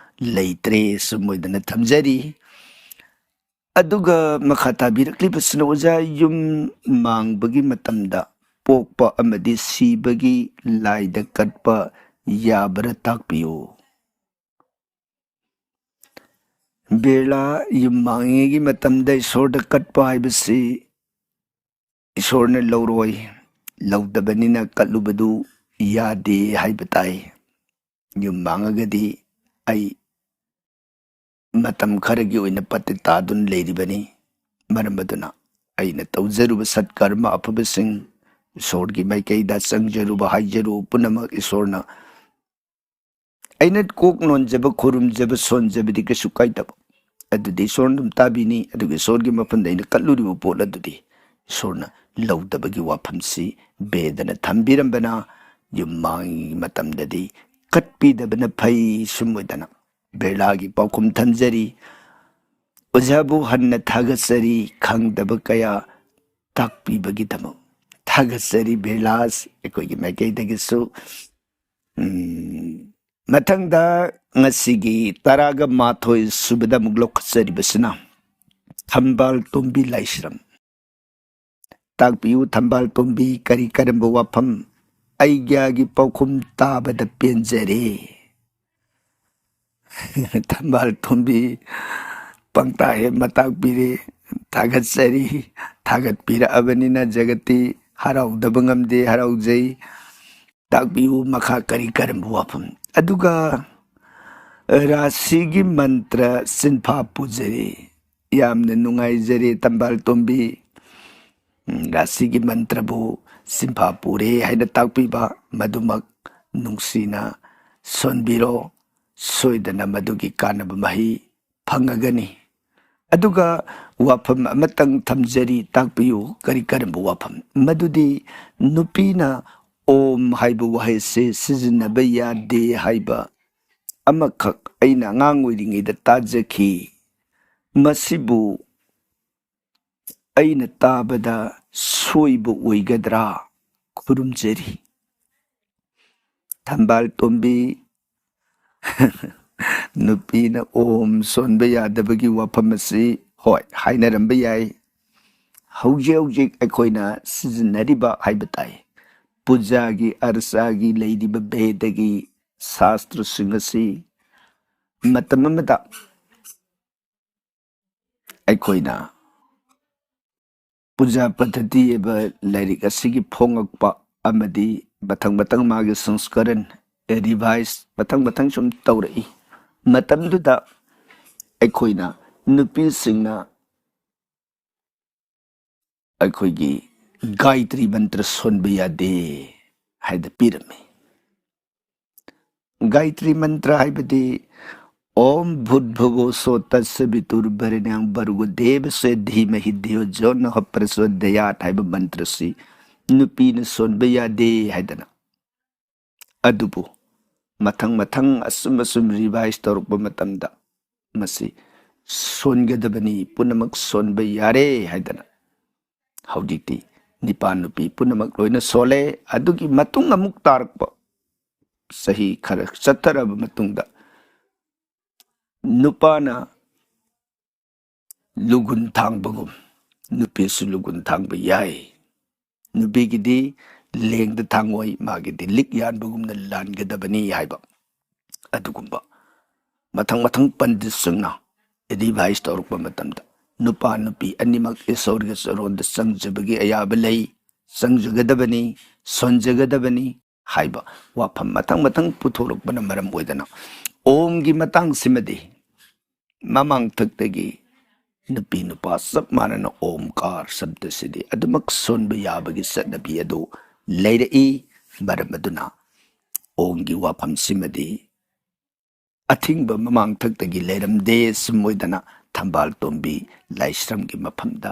ꯂꯩꯇ꯭ꯔꯦ꯫ ꯁꯨꯝ ꯑꯣꯏꯗꯅ ꯊꯝꯖꯔꯤ꯫ ꯑꯗꯨꯒ ꯃꯈꯥ ꯇꯥꯕꯤꯔꯛꯂꯤꯕꯁꯤꯅ, ꯑꯣꯖꯥ, ꯌꯨꯝ ꯃꯥꯡꯕꯒꯤ ꯃꯇꯝꯗ ꯄꯣꯛꯄ ꯑꯃꯗꯤ ꯁꯤꯕꯒꯤ ꯂꯥꯏꯗ ꯀꯠꯄ ꯌꯥꯕ꯭ꯔꯥ ꯇꯥꯛꯄꯤꯌꯨ꯫ ꯕꯤꯔꯂꯥ, ꯌꯨꯝ ꯃꯥꯡꯉꯤꯉꯩꯒꯤ ꯃꯇꯝꯗ ꯏꯁꯣꯔꯗ ꯀꯠꯄ ꯍꯥꯏꯕꯁꯤ ꯏꯁꯣꯔꯅ ꯂꯧꯔꯣꯏ, ꯂꯧꯗꯕꯅꯤꯅ ꯀꯠꯂꯨꯕꯗꯨ ꯌꯥꯗꯦ ꯍꯥꯏꯕ ꯇꯥꯏ꯫ ꯌꯨꯝ ꯃꯥꯡꯉꯒꯗꯤ ꯑꯩ ꯃꯇꯝ ꯈꯔꯒꯤ ꯑꯣꯏꯅ ꯄꯠꯇ ꯇꯥꯗꯨꯅ ꯂꯩꯔꯤꯕꯅꯤ꯫ ꯃꯔꯝ ꯑꯗꯨꯅ ꯑꯩꯅ ꯇꯧꯖꯔꯨꯕ ꯁꯠꯀꯔꯃ ꯑꯐꯕꯁꯤꯡ, ꯏꯁꯣꯔꯒꯤ ꯃꯥꯏꯀꯩꯗ ꯆꯪꯖꯔꯨꯕ, ꯍꯥꯏꯖꯔꯨꯕ ꯄꯨꯝꯅꯃꯛ ꯏꯁꯣꯔꯅ, ꯑꯩꯅ ꯀꯣꯛ ꯅꯣꯟꯖꯕ, ꯈꯨꯔꯨꯝꯖꯕ, ꯁꯣꯟꯖꯕꯗꯤ ꯀꯩꯁꯨ ꯀꯥꯏꯗꯕ, ꯑꯗꯨꯗꯤ ꯏꯁꯣꯔꯅ ꯑꯗꯨꯝ ꯇꯥꯕꯤꯅꯤ꯫ ꯑꯗꯨꯒ ꯏꯁꯣꯔꯒꯤ ꯃꯐꯝꯗ ꯑꯩꯅ ꯀꯠꯂꯨꯔꯤꯕ ꯄꯣꯠ ꯑꯗꯨꯗꯤ ꯏꯁꯣꯔꯅ ꯂꯧꯗꯕꯒꯤ ꯋꯥꯐꯝꯁꯤ ꯕꯦꯗꯅ ꯊꯝꯕꯤꯔꯝꯕꯅ ꯌꯨꯝ ꯃꯥꯡꯉꯤꯉꯩ ꯃꯇꯝꯗꯗꯤ ꯀꯠꯄꯤꯗꯕꯅ ꯐꯩ꯫ ꯁꯨꯝ ꯑꯣꯏꯗꯅ ꯕꯤꯔꯂꯥꯒꯤ ꯄꯥꯎꯈꯨꯝ ꯊꯝꯖꯔꯤ꯫ ꯑꯣꯖꯥꯕꯨ ꯍꯟꯅ ꯊꯥꯒꯠꯆꯔꯤ, ꯈꯪꯗꯕ ꯀꯌꯥ ꯇꯥꯛꯄꯤꯕꯒꯤꯗꯃꯛ꯫ ꯊꯥꯒꯠꯆꯔꯤ ꯕꯤꯔꯂꯥꯁ, ꯑꯩꯈꯣꯏꯒꯤ ꯃꯥꯏꯀꯩꯗꯒꯤꯁꯨ꯫ ꯎꯝ, ꯃꯊꯪꯗ ꯉꯁꯤꯒꯤ ꯇꯔꯥꯒ ꯃꯥꯊꯣꯏ ꯁꯨꯕꯗ ꯑꯃꯨꯛ ꯂꯧꯈꯠꯆꯔꯤꯕꯁꯤꯅ ꯊꯝꯕꯥꯜ ꯇꯣꯝꯕꯤ ꯂꯥꯏꯁ꯭ꯔꯝ꯫ ꯇꯥꯛꯄꯤꯌꯨ ꯊꯝꯕꯥꯜ ꯇꯣꯝꯕꯤ, ꯀꯔꯤ ꯀꯔꯝꯕ ꯋꯥꯐꯝ? ꯑꯩꯒ꯭ꯌꯥꯒꯤ ꯄꯥꯎꯈꯨꯝ ꯇꯥꯕꯗ ꯄꯦꯟꯖꯔꯦ꯫ ꯊꯝꯕꯥꯜ ꯇꯣꯝꯕꯤ ꯄꯪꯇꯥ ꯍꯦꯛ ꯃꯇꯥꯛꯄꯤꯔꯦ꯫ ꯊꯥꯒꯠꯆꯔꯤ꯫ ꯊꯥꯒꯠꯄꯤꯔꯛꯑꯕꯅꯤꯅ ꯖꯒꯠꯇꯤ ꯍꯔꯥꯎꯗꯕ ꯉꯝꯗꯦ, ꯍꯔꯥꯎꯖꯩ꯫ ꯇꯥꯛꯄꯤꯌꯨ ꯃꯈꯥ ꯀꯔꯤ ꯀꯔꯝꯕ ꯋꯥꯐꯝ? ꯑꯗꯨꯒ ꯔꯥꯁꯤꯒꯤ ꯃꯟꯇ꯭ꯔ ꯁꯤꯟꯐꯥ ꯄꯨꯖꯔꯤ꯫ ꯌꯥꯝꯅ ꯅꯨꯡꯉꯥꯏꯖꯔꯦ ꯊꯝꯕꯥꯜ ꯇꯣꯝꯕꯤ꯫ ꯎꯝ, ꯔꯥꯁꯤꯒꯤ ꯃꯟꯇ꯭ꯔꯕꯨ ꯁꯤꯟꯐꯥ ꯄꯨꯔꯦ ꯍꯥꯏꯅ ꯇꯥꯛꯄꯤꯕ, ꯃꯗꯨꯃꯛ ꯅꯨꯡꯁꯤꯅ ꯁꯣꯟꯕꯤꯔꯣ꯫ ꯁꯣꯏꯗꯅ ꯃꯗꯨꯒꯤ ꯀꯥꯟꯅꯕ ꯃꯍꯩ ꯐꯪꯉꯒꯅꯤ꯫ ꯑꯗꯨꯒ ꯋꯥꯐꯝ ꯑꯃꯇꯪ ꯊꯝꯖꯔꯤ, ꯇꯥꯛꯄꯤꯌꯨ꯫ ꯀꯔꯤ ꯀꯔꯝꯕ ꯋꯥꯐꯝ? ꯃꯗꯨꯗꯤ ꯅꯨꯄꯤꯅ ꯑꯣꯝ ꯍꯥꯏꯕ ꯋꯥꯍꯩꯁꯦ ꯁꯤꯖꯤꯟꯅꯕ ꯌꯥꯗꯦ ꯍꯥꯏꯕ ꯑꯃꯈꯛ ꯑꯩꯅ ꯑꯉꯥꯡ ꯑꯣꯏꯔꯤꯉꯩꯗ ꯇꯥꯖꯈꯤ꯫ ꯃꯁꯤꯕꯨ ꯑꯩꯅ ꯇꯥꯕꯗ ꯁꯣꯏꯕ ꯑꯣꯏꯒꯗ꯭ꯔꯥ? ꯈꯨꯔꯨꯝꯖꯔꯤ꯫ ꯊꯝꯕꯥꯜ ꯇꯣꯝꯕꯤ, ꯅꯨꯄꯤꯅ ꯑꯣꯝ ꯁꯣꯟꯕ ꯌꯥꯗꯕꯒꯤ ꯋꯥꯐꯝ ꯑꯁꯤ, ꯍꯣꯏ, ꯍꯥꯏꯅꯔꯝꯕ ꯌꯥꯏ꯫ ꯍꯧꯖꯤꯛ ꯍꯧꯖꯤꯛ ꯑꯩꯈꯣꯏꯅ ꯁꯤꯖꯤꯟꯅꯔꯤꯕ ꯍꯥꯏꯕ ꯇꯥꯏ, ꯄꯨꯖꯥꯒꯤ, ꯑꯔꯆꯥꯒꯤ ꯂꯩꯔꯤꯕ ꯕꯦꯗꯒꯤ ꯁꯥꯁꯇ꯭ꯔꯁꯤꯡ ꯑꯁꯤ ꯃꯇꯝ ꯑꯃꯗ ꯑꯩꯈꯣꯏꯅ ꯄꯨꯖꯥ ꯄꯗꯙꯇꯤ ꯍꯥꯏꯕ ꯂꯥꯏꯔꯤꯛ ꯑꯁꯤꯒꯤ ꯐꯣꯡꯉꯛꯄ ꯑꯃꯗꯤ ꯃꯊꯪ ꯃꯊꯪ ꯃꯥꯒꯤ ꯁꯪꯁꯀꯔꯟ, ꯔꯤꯚꯥꯏꯁ, ꯃꯊꯪ ꯃꯊꯪ ꯁꯨꯝ ꯇꯧꯔꯛꯏ꯫ ꯃꯇꯝꯗꯨꯗ ꯑꯩꯈꯣꯏꯅ ꯅꯨꯄꯤꯁꯤꯡꯅ ꯑꯩꯈꯣꯏꯒꯤ ꯒꯥꯌꯇ꯭ꯔꯤ ꯃꯟꯇ꯭ꯔ ꯁꯣꯟꯕ ꯌꯥꯗꯦ ꯍꯥꯏꯅ ꯄꯤꯔꯝꯃꯤ꯫ ꯒꯥꯌꯇ꯭ꯔꯤ ꯃꯟꯇ꯭ꯔ ꯍꯥꯏꯕꯗꯤ "ꯑꯣꯝ ꯚꯨꯠ ꯚꯨꯕꯣ ꯁꯣ ꯇꯠꯁ ꯕꯤꯇꯨꯔ ꯚꯔꯦꯅ꯭ꯌꯥꯡ ꯚꯔꯒꯣ ꯗꯦꯕꯁꯦ ꯙꯤꯃꯍꯤ ꯙꯤꯌꯣ ꯖꯣ ꯅꯣ ꯍ ꯄ꯭ꯔꯆꯣꯗꯌꯥꯠ" ꯍꯥꯏꯕ ꯃꯟꯇ꯭ꯔꯁꯤ ꯅꯨꯄꯤꯅ ꯁꯣꯟꯕ ꯌꯥꯗꯦ ꯍꯥꯏꯗꯅ ꯑꯗꯨꯕꯨ ꯃꯊꯪ ꯃꯊꯪ ꯑꯁꯨꯝ ꯑꯁꯨꯝ ꯔꯤꯚꯥꯏꯁ ꯇꯧꯔꯛꯄ ꯃꯇꯝꯗ ꯃꯁꯤ ꯁꯣꯟꯒꯗꯕꯅꯤ, ꯄꯨꯝꯅꯃꯛ ꯁꯣꯟꯕ ꯌꯥꯔꯦ ꯍꯥꯏꯗꯅ ꯍꯧꯖꯤꯛꯇꯤ ꯅꯤꯄꯥ ꯅꯨꯄꯤ ꯄꯨꯝꯅꯃꯛ ꯂꯣꯏꯅ ꯁꯣꯜꯂꯦ꯫ ꯑꯗꯨꯒꯤ ꯃꯇꯨꯡ ꯑꯃꯨꯛ ꯇꯥꯔꯛꯄ ꯆꯍꯤ ꯈꯔ ꯆꯠꯊꯔꯕ ꯃꯇꯨꯡꯗ ꯅꯨꯄꯥꯅ ꯂꯨꯒꯨꯟ ꯊꯥꯡꯕꯒꯨꯝ ꯅꯨꯄꯤꯁꯨ ꯂꯨꯒꯨꯟ ꯊꯥꯡꯕ ꯌꯥꯏ꯫ ꯅꯨꯄꯤꯒꯤꯗꯤ ꯂꯦꯡꯗ ꯊꯥꯡꯉꯣꯏ, ꯃꯥꯒꯤꯗꯤ ꯂꯤꯛ ꯌꯥꯟꯕꯒꯨꯝꯅ ꯂꯥꯟꯒꯗꯕꯅꯤ ꯍꯥꯏꯕ ꯑꯗꯨꯒꯨꯝꯕ ꯃꯊꯪ ꯃꯊꯪ ꯄꯟꯗꯤꯠꯁꯤꯡꯅ ꯑꯦꯗꯚꯥꯏꯁ ꯇꯧꯔꯛꯄ ꯃꯇꯝꯗ ꯅꯨꯄꯥ ꯅꯨꯄꯤ ꯑꯅꯤꯃꯛ ꯏꯁꯣꯔꯒꯤ ꯆꯔꯣꯟꯗ ꯆꯪꯖꯕꯒꯤ ꯑꯌꯥꯕ ꯂꯩ, ꯆꯪꯖꯒꯗꯕꯅꯤ, ꯁꯣꯟꯖꯒꯗꯕꯅꯤ ꯍꯥꯏꯕ ꯋꯥꯐꯝ ꯃꯊꯪ ꯃꯊꯪ ꯄꯨꯊꯣꯔꯛꯄꯅ ꯃꯔꯝ ꯑꯣꯏꯗꯅ ꯑꯣꯝꯒꯤ ꯃꯇꯥꯡꯁꯤꯃꯗꯤ ꯃꯃꯥꯡꯊꯛꯇꯒꯤ ꯅꯨꯄꯤ ꯅꯨꯄꯥ ꯆꯞ ꯃꯥꯟꯅꯅ ꯑꯣꯝꯀꯥꯔ ꯁꯕꯗꯁꯤꯗꯤ ꯑꯗꯨꯃꯛ ꯁꯣꯟꯕ ꯌꯥꯕꯒꯤ ꯆꯠꯅꯕꯤ ꯑꯗꯨ ꯂꯩꯔꯛꯏ꯫ ꯃꯔꯝ ꯑꯗꯨꯅ ꯑꯣꯝꯒꯤ ꯋꯥꯐꯝꯁꯤꯃꯗꯤ ꯑꯊꯤꯡꯕ ꯃꯃꯥꯡꯊꯛꯇꯒꯤ ꯂꯩꯔꯝꯗꯦ꯫ ꯁꯨꯝ ꯑꯣꯏꯗꯅ ꯊꯝꯕꯥꯜ ꯇꯣꯝꯕꯤ ꯂꯥꯏꯁ꯭ꯔꯝꯒꯤ ꯃꯐꯝꯗ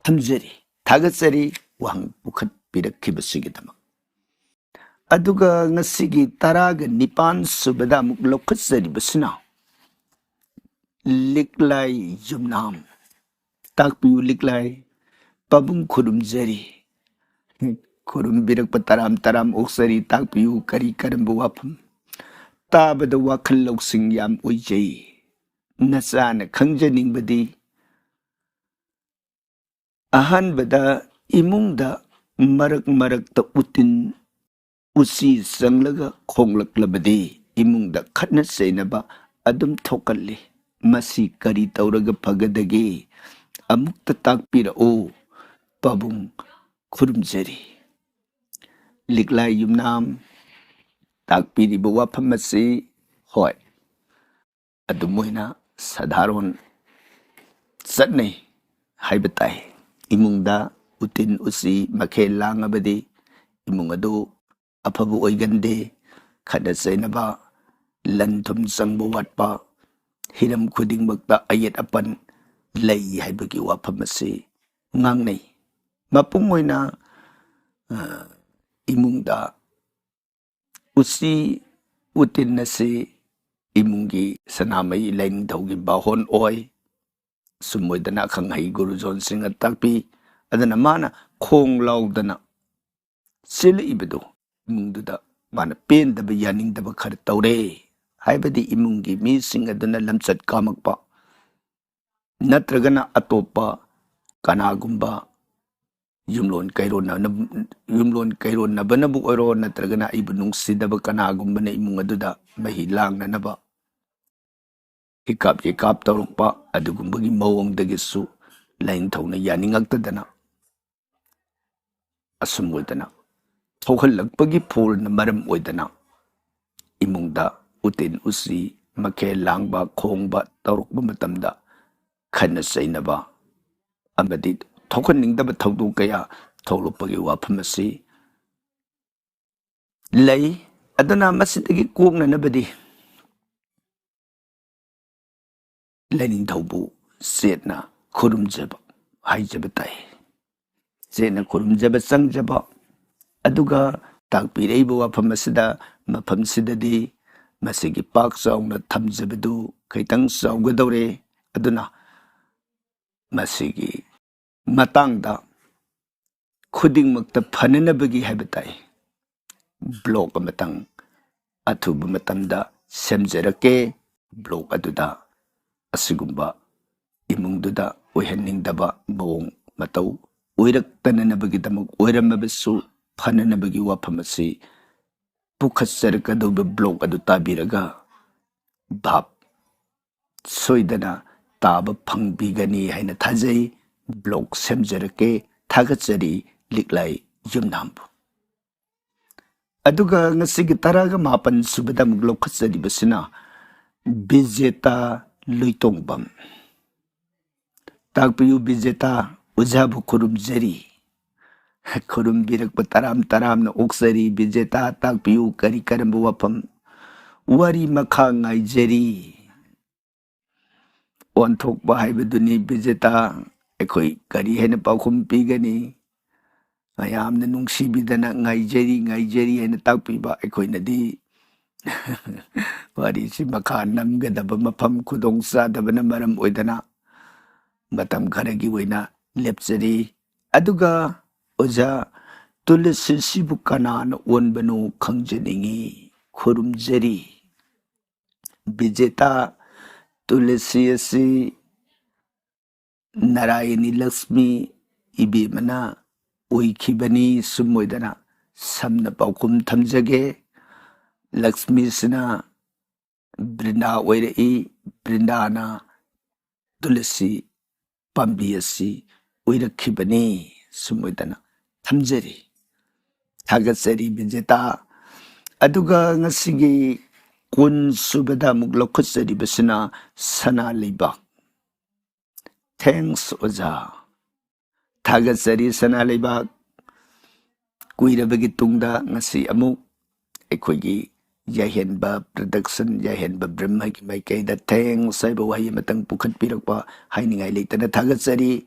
ꯊꯝꯖꯔꯤ, ꯊꯥꯒꯠꯆꯔꯤ ꯋꯥꯍꯪ ꯄꯨꯈꯠꯄꯤꯔꯛꯈꯤꯕꯁꯤꯒꯤꯗꯃꯛ꯫ ꯑꯗꯨꯒ ꯉꯁꯤꯒꯤ ꯇꯔꯥꯒ ꯅꯤꯄꯥꯟ ꯁꯨꯕꯗ ꯑꯃꯨꯛ ꯂꯧꯈꯠꯆꯔꯤꯕꯁꯤꯅ ꯂꯤꯛꯂꯥꯏ ꯌꯨꯝꯅꯥꯝ꯫ ꯇꯥꯛꯄꯤꯌꯨ ꯂꯤꯛꯂꯥꯏ ꯄꯥꯕꯨꯡ, ꯈꯨꯔꯨꯝꯖꯔꯤ꯫ ꯈꯨꯔꯨꯝꯕꯤꯔꯛꯄ ꯇꯔꯥꯝ ꯇꯔꯥꯝ ꯑꯣꯛꯆꯔꯤ꯫ ꯇꯥꯛꯄꯤꯌꯨ ꯀꯔꯤ ꯀꯔꯝꯕ ꯋꯥꯐꯝ? ꯇꯥꯕꯗ ꯋꯥꯈꯜ ꯂꯧꯁꯤꯡ ꯌꯥꯝ ꯑꯣꯏꯖꯩ꯫ ꯅꯆꯥꯅ ꯈꯪꯖꯅꯤꯡꯕꯗꯤ ꯑꯍꯥꯟꯕꯗ ꯏꯃꯨꯡꯗ ꯃꯔꯛ ꯃꯔꯛꯇ ꯎꯇꯤꯟ ꯎꯆꯤ ꯆꯪꯂꯒ ꯈꯣꯡꯂꯛꯂꯕꯗꯤ ꯏꯃꯨꯡꯗ ꯈꯠꯅ ꯆꯩꯅꯕ ꯑꯗꯨꯝ ꯊꯣꯛꯀꯜꯂꯤ꯫ ꯃꯁꯤ ꯀꯔꯤ ꯇꯧꯔꯒ ꯐꯒꯗꯒꯦ? ꯑꯃꯨꯛꯇ ꯇꯥꯛꯄꯤꯔꯛꯎ꯫ ꯄꯥꯕꯨꯡ, ꯈꯨꯔꯨꯝꯖꯔꯤ꯫ ꯂꯤꯛꯂꯥꯏ ꯌꯨꯝꯅꯥꯝ, ꯇꯥꯛꯄꯤꯔꯤꯕ ꯋꯥꯐꯝ ꯑꯁꯤ ꯍꯣꯏ, ꯑꯗꯨꯝ ꯑꯣꯏꯅ ꯁꯥꯙꯥꯔꯣꯟ ꯆꯠꯅꯩ ꯍꯥꯏꯕ ꯇꯥꯏ꯫ ꯏꯃꯨꯡꯗ ꯎꯇꯤꯟ ꯎꯆꯤ ꯃꯈꯦꯜ ꯂꯥꯡꯉꯕꯗꯤ ꯏꯃꯨꯡ ꯑꯗꯨ ꯑꯐꯕ ꯑꯣꯏꯒꯟꯗꯦ꯫ ꯈꯠꯅ ꯆꯩꯅꯕ, ꯂꯟ ꯊꯨꯝ ꯆꯪꯕ ꯋꯥꯠꯄ, ꯍꯤꯔꯝ ꯈꯨꯗꯤꯡꯃꯛꯇ ꯑꯌꯦꯠ ꯑꯄꯟ ꯂꯩ ꯍꯥꯏꯕꯒꯤ ꯋꯥꯐꯝ ꯑꯁꯤ ꯉꯥꯡꯅꯩ꯫ ꯃꯄꯨꯡ ꯑꯣꯏꯅ, ꯑ, ꯏꯃꯨꯡꯗ ꯎꯆꯤ ꯎꯇꯤꯟ ꯑꯁꯤ ꯏꯃꯨꯡꯒꯤ ꯁꯅꯥꯃꯍꯤ ꯂꯥꯏꯅꯤꯡꯊꯧꯒꯤ ꯕꯥꯍꯣꯟ ꯑꯣꯏ꯫ ꯁꯨꯝ ꯑꯣꯏꯗꯅ ꯑꯈꯪ ꯑꯍꯩ ꯒꯨꯔꯨꯖꯣꯟꯁꯤꯡꯅ ꯇꯥꯛꯄꯤ꯫ ꯑꯗꯨꯅ ꯃꯥꯅ ꯈꯣꯡ ꯂꯥꯎꯗꯅ ꯆꯦꯜꯂꯛꯏꯕꯗꯨ ꯏꯃꯨꯡꯗꯨꯗ ꯃꯥꯅ ꯄꯦꯟꯗꯕ, ꯌꯥꯅꯤꯡꯗꯕ ꯈꯔ ꯇꯧꯔꯦ ꯍꯥꯏꯕꯗꯤ ꯏꯃꯨꯡꯒꯤ ꯃꯤꯁꯤꯡ ꯑꯗꯨꯅ ꯂꯝꯆꯠ ꯀꯥꯝꯃꯛꯄ, ꯅꯠꯇ꯭ꯔꯒꯅ ꯑꯇꯣꯞꯄ ꯀꯅꯥꯒꯨꯝꯕ ꯌꯨꯝꯂꯣꯟ ꯀꯩꯔꯣꯟꯅ-, ꯌꯨꯝꯂꯣꯟ ꯀꯩꯔꯣꯟꯅꯕꯅꯕꯨ ꯑꯣꯏꯔꯣ, ꯅꯠꯇ꯭ꯔꯒꯅ ꯑꯩꯕꯨ ꯅꯨꯡꯁꯤꯗꯕ ꯀꯅꯥꯒꯨꯝꯕꯅ ꯏꯃꯨꯡ ꯑꯗꯨꯗ ꯃꯍꯤ ꯂꯥꯡꯅꯅꯕ ꯍꯤꯀꯥꯞ ꯍꯤꯀꯥꯞ ꯇꯧꯔꯛꯄ ꯑꯗꯨꯒꯨꯝꯕꯒꯤ ꯃꯑꯣꯡꯗꯒꯤꯁꯨ ꯂꯥꯏꯅꯤꯡꯊꯧꯅ ꯌꯥꯅꯤꯡꯉꯛꯇꯗꯅ ꯑꯁꯨꯝ ꯑꯣꯏꯗꯅ ꯊꯣꯛꯍꯜꯂꯛꯄꯒꯤ ꯐꯣꯜꯅ ꯃꯔꯝ ꯑꯣꯏꯗꯅ ꯏꯃꯨꯡꯗ ꯎꯇꯤꯟ ꯎꯆꯤ ꯃꯈꯦꯜ ꯂꯥꯡꯕ, ꯈꯣꯡꯕ ꯇꯧꯔꯛꯄ ꯃꯇꯝꯗ ꯈꯠꯅ ꯆꯩꯅꯕ ꯑꯃꯗꯤ ꯊꯣꯛꯍꯟꯅꯤꯡꯗꯕ ꯊꯧꯗꯣꯛ ꯀꯌꯥ ꯊꯣꯛꯂꯛꯄꯒꯤ ꯋꯥꯐꯝ ꯑꯁꯤ ꯂꯩ꯫ ꯑꯗꯨꯅ ꯃꯁꯤꯗꯒꯤ ꯀꯣꯛꯅꯅꯕꯗꯤ ꯂꯥꯏꯅꯤꯡꯊꯧꯕꯨ ꯆꯦꯠꯅ ꯈꯨꯔꯨꯝꯖꯕ ꯍꯥꯏꯖꯕ ꯇꯥꯏ꯫ ꯆꯦꯠꯅ ꯈꯨꯔꯨꯝꯖꯕ ꯆꯪꯖꯕ, ꯑꯗꯨꯒ ꯇꯥꯛꯄꯤꯔꯛꯏꯕ ꯋꯥꯐꯝ ꯑꯁꯤꯗ, ꯃꯐꯝꯁꯤꯗꯗꯤ ꯃꯁꯤꯒꯤ ꯄꯥꯛ ꯆꯥꯎꯅ ꯊꯝꯖꯕꯗꯨ ꯈꯤꯇꯪ ꯆꯥꯎꯒꯗꯧꯔꯦ꯫ ꯑꯗꯨꯅ ꯃꯁꯤꯒꯤ ꯃꯇꯥꯡꯗ ꯈꯨꯗꯤꯡꯃꯛꯇ ꯐꯅꯅꯕꯒꯤ ꯍꯥꯏꯕ ꯇꯥꯏ, ꯕ꯭ꯂꯣꯛ ꯑꯃꯇꯪ ꯑꯊꯨꯕ ꯃꯇꯝꯗ ꯁꯦꯝꯖꯔꯛꯀꯦ꯫ ꯕ꯭ꯂꯣꯛ ꯑꯗꯨꯗ ꯑꯁꯤꯒꯨꯝꯕ ꯏꯃꯨꯡꯗꯨꯗ ꯑꯣꯏꯍꯟꯅꯤꯡꯗꯕ ꯃꯑꯣꯡ ꯃꯇꯧ ꯑꯣꯏꯔꯛꯇꯅꯅꯕꯒꯤꯗꯃꯛ, ꯑꯣꯏꯔꯝꯃꯕꯁꯨ ꯐꯅꯅꯕꯒꯤ ꯋꯥꯐꯝ ꯑꯁꯤ ꯄꯨꯈꯠꯆꯔꯛꯀꯗꯧꯕ ꯕ꯭ꯂꯣꯛ ꯑꯗꯨ ꯇꯥꯕꯤꯔꯒ ꯚꯥꯞ ꯁꯣꯏꯗꯅ ꯇꯥꯕ ꯐꯪꯕꯤꯒꯅꯤ ꯍꯥꯏꯅ ꯊꯥꯖꯩ꯫ ꯕ꯭ꯂꯣꯛ ꯁꯦꯝꯖꯔꯛꯀꯦ꯫ ꯊꯥꯒꯠꯆꯔꯤ, ꯂꯤꯛꯂꯥꯏ ꯌꯨꯝꯅꯥꯝꯕꯨ꯫ ꯑꯗꯨꯒ ꯉꯁꯤꯒꯤ ꯇꯔꯥꯒ ꯃꯥꯄꯟ ꯁꯨꯕꯗ ꯑꯃꯨꯛ ꯂꯧꯈꯠꯆꯔꯤꯕꯁꯤꯅ ꯕꯤꯖꯦꯇꯥ ꯂꯨꯏꯇꯣꯡꯕꯝ꯫ ꯇꯥꯛꯄꯤꯌꯨ ꯕꯤꯖꯦꯇꯥ, ꯑꯣꯖꯥꯕꯨ ꯈꯨꯔꯨꯝꯖꯔꯤ꯫ ꯈꯨꯔꯨꯝꯕꯤꯔꯛꯄ ꯇꯔꯥꯝ ꯇꯔꯥꯝꯅ ꯑꯣꯛꯆꯔꯤ꯫ ꯕꯤꯖꯦꯇꯥ, ꯇꯥꯛꯄꯤꯌꯨ, ꯀꯔꯤ ꯀꯔꯝꯕ ꯋꯥꯐꯝ? ꯋꯥꯔꯤ ꯃꯈꯥ ꯉꯥꯏꯖꯔꯤ꯫ ꯑꯣꯟꯊꯣꯛꯄ ꯍꯥꯏꯕꯗꯨꯅꯤ ꯕꯤꯖꯦꯇꯥ꯫ ꯑꯩꯈꯣꯏ ꯀꯔꯤ ꯍꯥꯏꯅ ꯄꯥꯎꯈꯨꯝ ꯄꯤꯒꯅꯤ? ꯃꯌꯥꯝꯅ ꯅꯨꯡꯁꯤꯕꯤꯗꯅ ꯉꯥꯏꯖꯔꯤ, ꯉꯥꯏꯖꯔꯤ ꯍꯥꯏꯅ ꯇꯥꯛꯄꯤꯕ꯫ ꯑꯩꯈꯣꯏꯅꯗꯤ ꯋꯥꯔꯤꯁꯤ ꯃꯈꯥ ꯅꯝꯒꯗꯕ ꯃꯐꯝ ꯈꯨꯗꯣꯡ ꯆꯥꯗꯕꯅ ꯃꯔꯝ ꯑꯣꯏꯗꯅ ꯃꯇꯝ ꯈꯔꯒꯤ ꯑꯣꯏꯅ ꯂꯦꯞꯆꯔꯤ꯫ ꯑꯗꯨꯒ ꯑꯣꯖꯥ, ꯇꯨꯂꯁꯤꯁꯤꯕꯨ ꯀꯅꯥꯅ ꯑꯣꯟꯕꯅꯣ ꯈꯪꯖꯅꯤꯡꯏ, ꯈꯨꯔꯨꯝꯖꯔꯤ꯫ ꯕꯤꯖꯦꯇꯥ, ꯇꯨꯂꯁꯤ ꯑꯁꯤ ꯅꯥꯔꯥꯌꯅꯤ ꯂꯛꯁꯃꯤ ꯏꯕꯦꯝꯃꯅ ꯑꯣꯏꯈꯤꯕꯅꯤ꯫ ꯁꯨꯝ ꯑꯣꯏꯗꯅ ꯁꯝꯅ ꯄꯥꯎꯈꯨꯝ ꯊꯝꯖꯒꯦ꯫ ꯂꯛꯁꯃꯤꯁꯤꯅ ꯕ꯭ꯔꯤꯟꯗꯥ ꯑꯣꯏꯔꯛꯏ꯫ ꯕ꯭ꯔꯤꯟꯗꯥꯅ ꯇꯨꯂꯁꯤ ꯄꯥꯝꯕꯤ ꯑꯁꯤ ꯑꯣꯏꯔꯛꯈꯤꯕꯅꯤ꯫ ꯁꯨꯝ ꯑꯣꯏꯗꯅ ꯊꯝꯖꯔꯤ꯫ ꯊꯥꯒꯠꯆꯔꯤ ꯕꯤꯖꯦꯇꯥ꯫ ꯑꯗꯨꯒ ꯉꯁꯤꯒꯤ ꯀꯨꯟ ꯁꯨꯕꯗ ꯑꯃꯨꯛ ꯂꯧꯈꯠꯆꯔꯤꯕꯁꯤꯅ ꯁꯅꯥ ꯂꯩꯕꯥꯛ꯫ Thanks ꯑꯣꯖꯥ꯫ ꯊꯥꯒꯠꯆꯔꯤ ꯁꯅꯥ ꯂꯩꯕꯥꯛ꯫ ꯀꯨꯏꯔꯕꯒꯤ ꯇꯨꯡꯗ ꯉꯁꯤ ꯑꯃꯨꯛ ꯑꯩꯈꯣꯏꯒꯤ ꯌꯥꯏꯍꯦꯟꯕ production, ꯌꯥꯏꯍꯦꯟꯕ ꯕ꯭ꯔꯍ꯭ꯃꯒꯤ ꯃꯥꯏꯀꯩꯗ thanks ꯍꯥꯏꯕ ꯋꯥꯍꯩ ꯑꯃꯇꯪ ꯄꯨꯈꯠꯄꯤꯔꯛꯄ ꯍꯥꯏꯅꯤꯡꯉꯥꯏ ꯂꯩꯇꯅ ꯊꯥꯒꯠꯆꯔꯤ꯫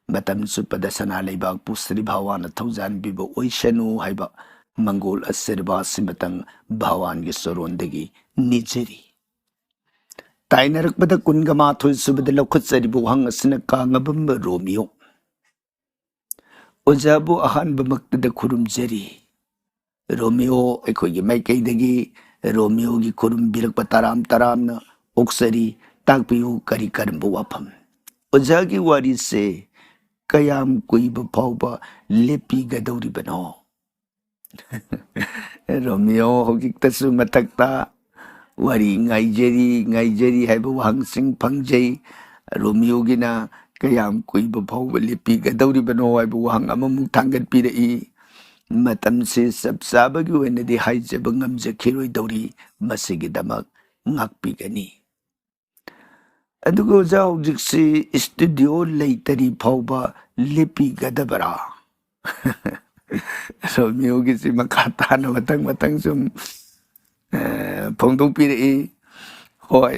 ꯃꯇꯝ ꯆꯨꯞꯄꯗ ꯁꯅꯥ ꯂꯩꯕꯥꯛꯄꯨ ꯁ꯭ꯔꯤ ꯚꯒꯋꯥꯟꯅ ꯊꯧꯖꯥꯟꯕꯤꯕ ꯑꯣꯏꯁꯅꯨ ꯍꯥꯏꯕ ꯃꯪꯒꯣꯜ ꯑꯁꯤꯔꯕꯥꯗ ꯁꯤꯃꯇꯪ ꯚꯒꯋꯥꯟꯒꯤ ꯆꯔꯣꯟꯗꯒꯤ ꯅꯤꯖꯔꯤ꯫ ꯇꯥꯏꯅꯔꯛꯄꯗ ꯀꯨꯟꯒ ꯃꯥꯊꯣꯏ ꯁꯨꯕꯗ ꯂꯧꯈꯠꯆꯔꯤꯕ ꯋꯥꯍꯪ ꯑꯁꯤꯅ ꯀꯥꯡꯉꯕꯝ ꯔꯣꯃꯤꯌꯣ꯫ ꯑꯣꯖꯥꯕꯨ ꯑꯍꯥꯟꯕꯃꯛꯇꯗ ꯈꯨꯔꯨꯝꯖꯔꯤ꯫ ꯔꯣꯃꯤꯌꯣ ꯑꯩꯈꯣꯏꯒꯤ ꯃꯥꯏꯀꯩꯗꯒꯤ ꯔꯣꯃꯤꯌꯣꯒꯤ ꯈꯨꯔꯨꯝꯕꯤꯔꯛꯄ ꯇꯔꯥꯝ ꯇꯔꯥꯝꯅ ꯑꯣꯛꯆꯔꯤ꯫ ꯇꯥꯛꯄꯤꯌꯨ, ꯀꯔꯤ ꯀꯔꯝꯕ ꯋꯥꯐꯝ? ꯑꯣꯖꯥꯒꯤ ꯋꯥꯔꯤꯁꯦ ꯀꯌꯥꯝ ꯀꯨꯏꯕ ꯐꯥꯎꯕ ꯂꯦꯞꯄꯤꯒꯗꯧꯔꯤꯕꯅꯣ? ꯔꯣꯃꯤꯌꯣ ꯍꯧꯖꯤꯛꯇꯁꯨ ꯃꯊꯛꯇ ꯋꯥꯔꯤ ꯉꯥꯏꯖꯔꯤ, ꯉꯥꯏꯖꯔꯤ ꯍꯥꯏꯕ ꯋꯥꯍꯪꯁꯤꯡ ꯐꯪꯖꯩ꯫ ꯔꯣꯃꯤꯌꯣꯒꯤꯅ ꯀꯌꯥꯝ ꯀꯨꯏꯕ ꯐꯥꯎꯕ ꯂꯦꯞꯄꯤꯒꯗꯧꯔꯤꯕꯅꯣ ꯍꯥꯏꯕ ꯋꯥꯍꯪ ꯑꯃꯃꯨꯛ ꯊꯥꯡꯒꯠꯄꯤꯔꯛꯏ꯫ ꯃꯇꯝꯁꯦ ꯆꯞ ꯆꯥꯕꯒꯤ ꯑꯣꯏꯅꯗꯤ ꯍꯥꯏꯖꯕ ꯉꯝꯖꯈꯤꯔꯣꯏꯗꯧꯔꯤ꯫ ꯃꯁꯤꯒꯤꯗꯃꯛ ꯉꯥꯛꯄꯤꯒꯅꯤ꯫ ꯑꯗꯨꯒ ꯑꯣꯖꯥ, ꯍꯧꯖꯤꯛꯁꯤ ꯁ꯭ꯇꯨꯗꯤꯑꯣ ꯂꯩꯇꯔꯤ ꯐꯥꯎꯕ ꯂꯦꯞꯄꯤꯒꯗꯕꯔꯥ? ꯔꯣꯃꯤꯌꯣꯒꯤꯁꯤ ꯃꯈꯥ ꯇꯥꯅ ꯃꯊꯪ ꯃꯊꯪ ꯁꯨꯝ, ꯑ, ꯐꯣꯡꯗꯣꯛꯄꯤꯔꯛꯏ꯫ ꯍꯣꯏ,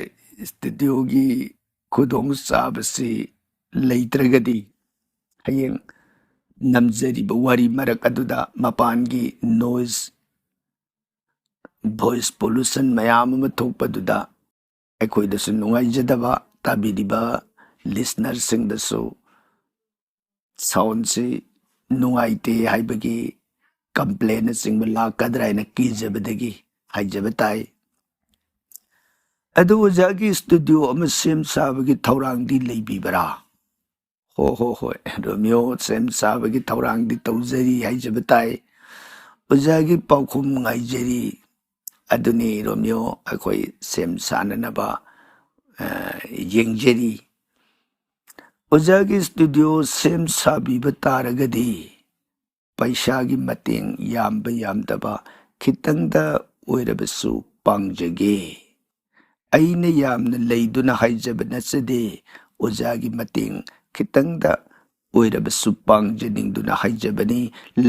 ꯁ꯭ꯇꯨꯗꯤꯑꯣꯒꯤ ꯈꯨꯗꯣꯡꯆꯥꯕꯁꯤ ꯂꯩꯇ꯭ꯔꯒꯗꯤ ꯍꯌꯦꯡ ꯅꯝꯖꯔꯤꯕ ꯋꯥꯔꯤ ꯃꯔꯛ ꯑꯗꯨꯗ ꯃꯄꯥꯟꯒꯤ noise, voice pollution ꯃꯌꯥꯝ ꯑꯃ ꯊꯣꯛꯄꯗꯨꯗ ꯑꯩꯈꯣꯏꯗꯁꯨ ꯅꯨꯡꯉꯥꯏꯖꯗꯕ, ꯇꯥꯕꯤꯔꯤꯕ listenerꯁꯤꯡꯗꯁꯨ soundꯁꯤ ꯅꯨꯡꯉꯥꯏꯇꯦ ꯍꯥꯏꯕꯒꯤ complainꯅꯆꯤꯡꯕ ꯂꯥꯛꯀꯗ꯭ꯔꯥ ꯍꯥꯏꯅ ꯀꯤꯖꯕꯗꯒꯤ ꯍꯥꯏꯖꯕ ꯇꯥꯏ꯫ ꯑꯗꯨ ꯑꯣꯖꯥꯒꯤ ꯁ꯭ꯇꯨꯗꯤꯑꯣ ꯑꯃ ꯁꯦꯝ ꯁꯥꯕꯒꯤ ꯊꯧꯔꯥꯡꯗꯤ ꯂꯩꯕꯤꯕ꯭ꯔꯥ? ꯍꯣ, ꯍꯣ, ꯍꯣꯏ, ꯔꯣꯃꯤꯌꯣ ꯁꯦꯝ ꯁꯥꯕꯒꯤ ꯊꯧꯔꯥꯡꯗꯤ ꯇꯧꯖꯔꯤ ꯍꯥꯏꯖꯕ ꯇꯥꯏ꯫ ꯑꯣꯖꯥꯒꯤ ꯄꯥꯎꯈꯨꯝ ꯉꯥꯏꯖꯔꯤ꯫ ꯑꯗꯨꯅꯤ ꯔꯣꯃꯤꯌꯣ, ꯑꯩꯈꯣꯏ ꯁꯦꯝ ꯁꯥꯅꯅꯕ, ꯑ, ꯌꯦꯡꯖꯔꯤ꯫ ꯑꯣꯖꯥꯒꯤ ꯁ꯭ꯇꯨꯗꯤꯑꯣ ꯁꯦꯝ ꯁꯥꯕꯤꯕ ꯇꯥꯔꯒꯗꯤ ꯄꯩꯁꯥꯒꯤ ꯃꯇꯦꯡ ꯌꯥꯝꯕ ꯌꯥꯝꯗꯕ ꯈꯤꯇꯪꯗ ꯑꯣꯏꯔꯕꯁꯨ ꯄꯥꯡꯖꯒꯦ꯫ ꯑꯩꯅ ꯌꯥꯝꯅ ꯂꯩꯗꯨꯅ ꯍꯥꯏꯖꯕ ꯅꯠꯆꯗꯦ, ꯑꯣꯖꯥꯒꯤ ꯃꯇꯦꯡ ꯈꯤꯇꯪꯗ ꯑꯣꯏꯔꯕꯁꯨ ꯄꯥꯡꯖꯅꯤꯡꯗꯨꯅ ꯍꯥꯏꯖꯕꯅꯤ,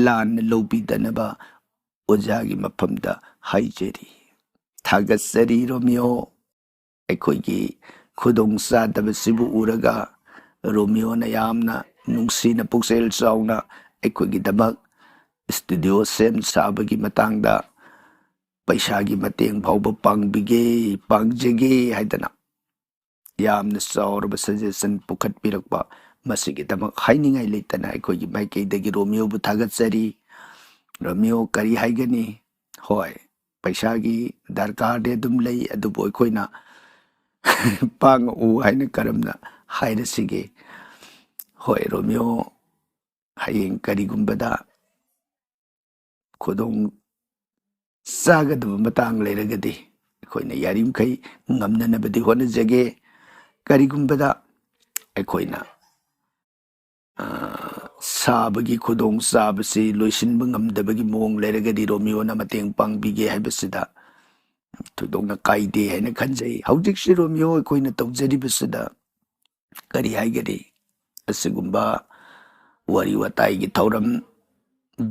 ꯂꯥꯟꯅ ꯂꯧꯕꯤꯗꯅꯕ ꯑꯣꯖꯥꯒꯤ ꯃꯐꯝꯗ ꯍꯥꯏꯖꯔꯤ꯫ ꯊꯥꯒꯠꯆꯔꯤ ꯔꯣꯃꯤꯌꯣ꯫ ꯑꯩꯈꯣꯏꯒꯤ ꯈꯨꯗꯣꯡꯆꯥꯗꯕꯁꯤꯕꯨ ꯎꯔꯒ ꯔꯣꯃꯤꯌꯣꯅ ꯌꯥꯝꯅ ꯅꯨꯡꯁꯤꯅ ꯄꯨꯛꯆꯦꯜ ꯆꯥꯎꯅ ꯑꯩꯈꯣꯏꯒꯤꯗꯃꯛ ꯁ꯭ꯇꯨꯗꯤꯑꯣ ꯁꯦꯝ ꯁꯥꯕꯒꯤ ꯃꯇꯥꯡꯗ ꯄꯩꯁꯥꯒꯤ ꯃꯇꯦꯡ ꯐꯥꯎꯕ ꯄꯥꯡꯕꯤꯒꯦ, ꯄꯥꯡꯖꯒꯦ ꯍꯥꯏꯗꯅ ꯌꯥꯝꯅ ꯆꯥꯎꯔꯕ suggestion ꯄꯨꯈꯠꯄꯤꯔꯛꯄ, ꯃꯁꯤꯒꯤꯗꯃꯛ ꯍꯥꯏꯅꯤꯡꯉꯥꯏ ꯂꯩꯇꯅ ꯑꯩꯈꯣꯏꯒꯤ ꯃꯥꯏꯀꯩꯗꯒꯤ ꯔꯣꯃꯤꯌꯣꯕꯨ ꯊꯥꯒꯠꯆꯔꯤ꯫ ꯔꯣꯃꯤꯌꯣ ꯀꯔꯤ ꯍꯥꯏꯒꯅꯤ? ꯍꯣꯏ, ꯄꯩꯁꯥꯒꯤ ꯗꯔꯀꯥꯔꯗꯤ ꯑꯗꯨꯝ ꯂꯩ, ꯑꯗꯨꯕꯨ ꯑꯩꯈꯣꯏꯅ ꯄꯥꯡꯉꯛꯎ ꯍꯥꯏꯅ ꯀꯔꯝꯅ ꯍꯥꯏꯔꯁꯤꯒꯦ? ꯍꯣꯏ, ꯔꯣꯃꯤꯌꯣ, ꯍꯌꯦꯡ ꯀꯔꯤꯒꯨꯝꯕꯗ ꯈꯨꯗꯣꯡ ꯆꯥꯒꯗꯕ ꯃꯇꯥꯡ ꯂꯩꯔꯒꯗꯤ ꯑꯩꯈꯣꯏꯅ ꯌꯥꯔꯤꯃꯈꯩ ꯉꯝꯅꯅꯕꯗꯤ ꯍꯣꯠꯅꯖꯒꯦ꯫ ꯀꯔꯤꯒꯨꯝꯕꯗ ꯑꯩꯈꯣꯏꯅ, ꯑ, ꯁꯥꯕꯒꯤ ꯈꯨꯗꯣꯡꯆꯥꯕꯁꯤ ꯂꯣꯏꯁꯤꯟꯕ ꯉꯝꯗꯕꯒꯤ ꯃꯑꯣꯡ ꯂꯩꯔꯒꯗꯤ ꯔꯣꯃꯤꯌꯣꯅ ꯃꯇꯦꯡ ꯄꯥꯡꯕꯤꯒꯦ ꯍꯥꯏꯕꯁꯤꯗ ꯊꯣꯏꯗꯣꯛꯅ ꯀꯥꯏꯗꯦ ꯍꯥꯏꯅ ꯈꯟꯖꯩ꯫ ꯍꯧꯖꯤꯛꯁꯤ ꯔꯣꯃꯤꯌꯣ ꯑꯩꯈꯣꯏꯅ ꯇꯧꯖꯔꯤꯕꯁꯤꯗ ꯀꯔꯤ ꯍꯥꯏꯒꯅꯤ, ꯑꯁꯤꯒꯨꯝꯕ ꯋꯥꯔꯤ ꯋꯥꯇꯥꯏꯒꯤ ꯊꯧꯔꯝ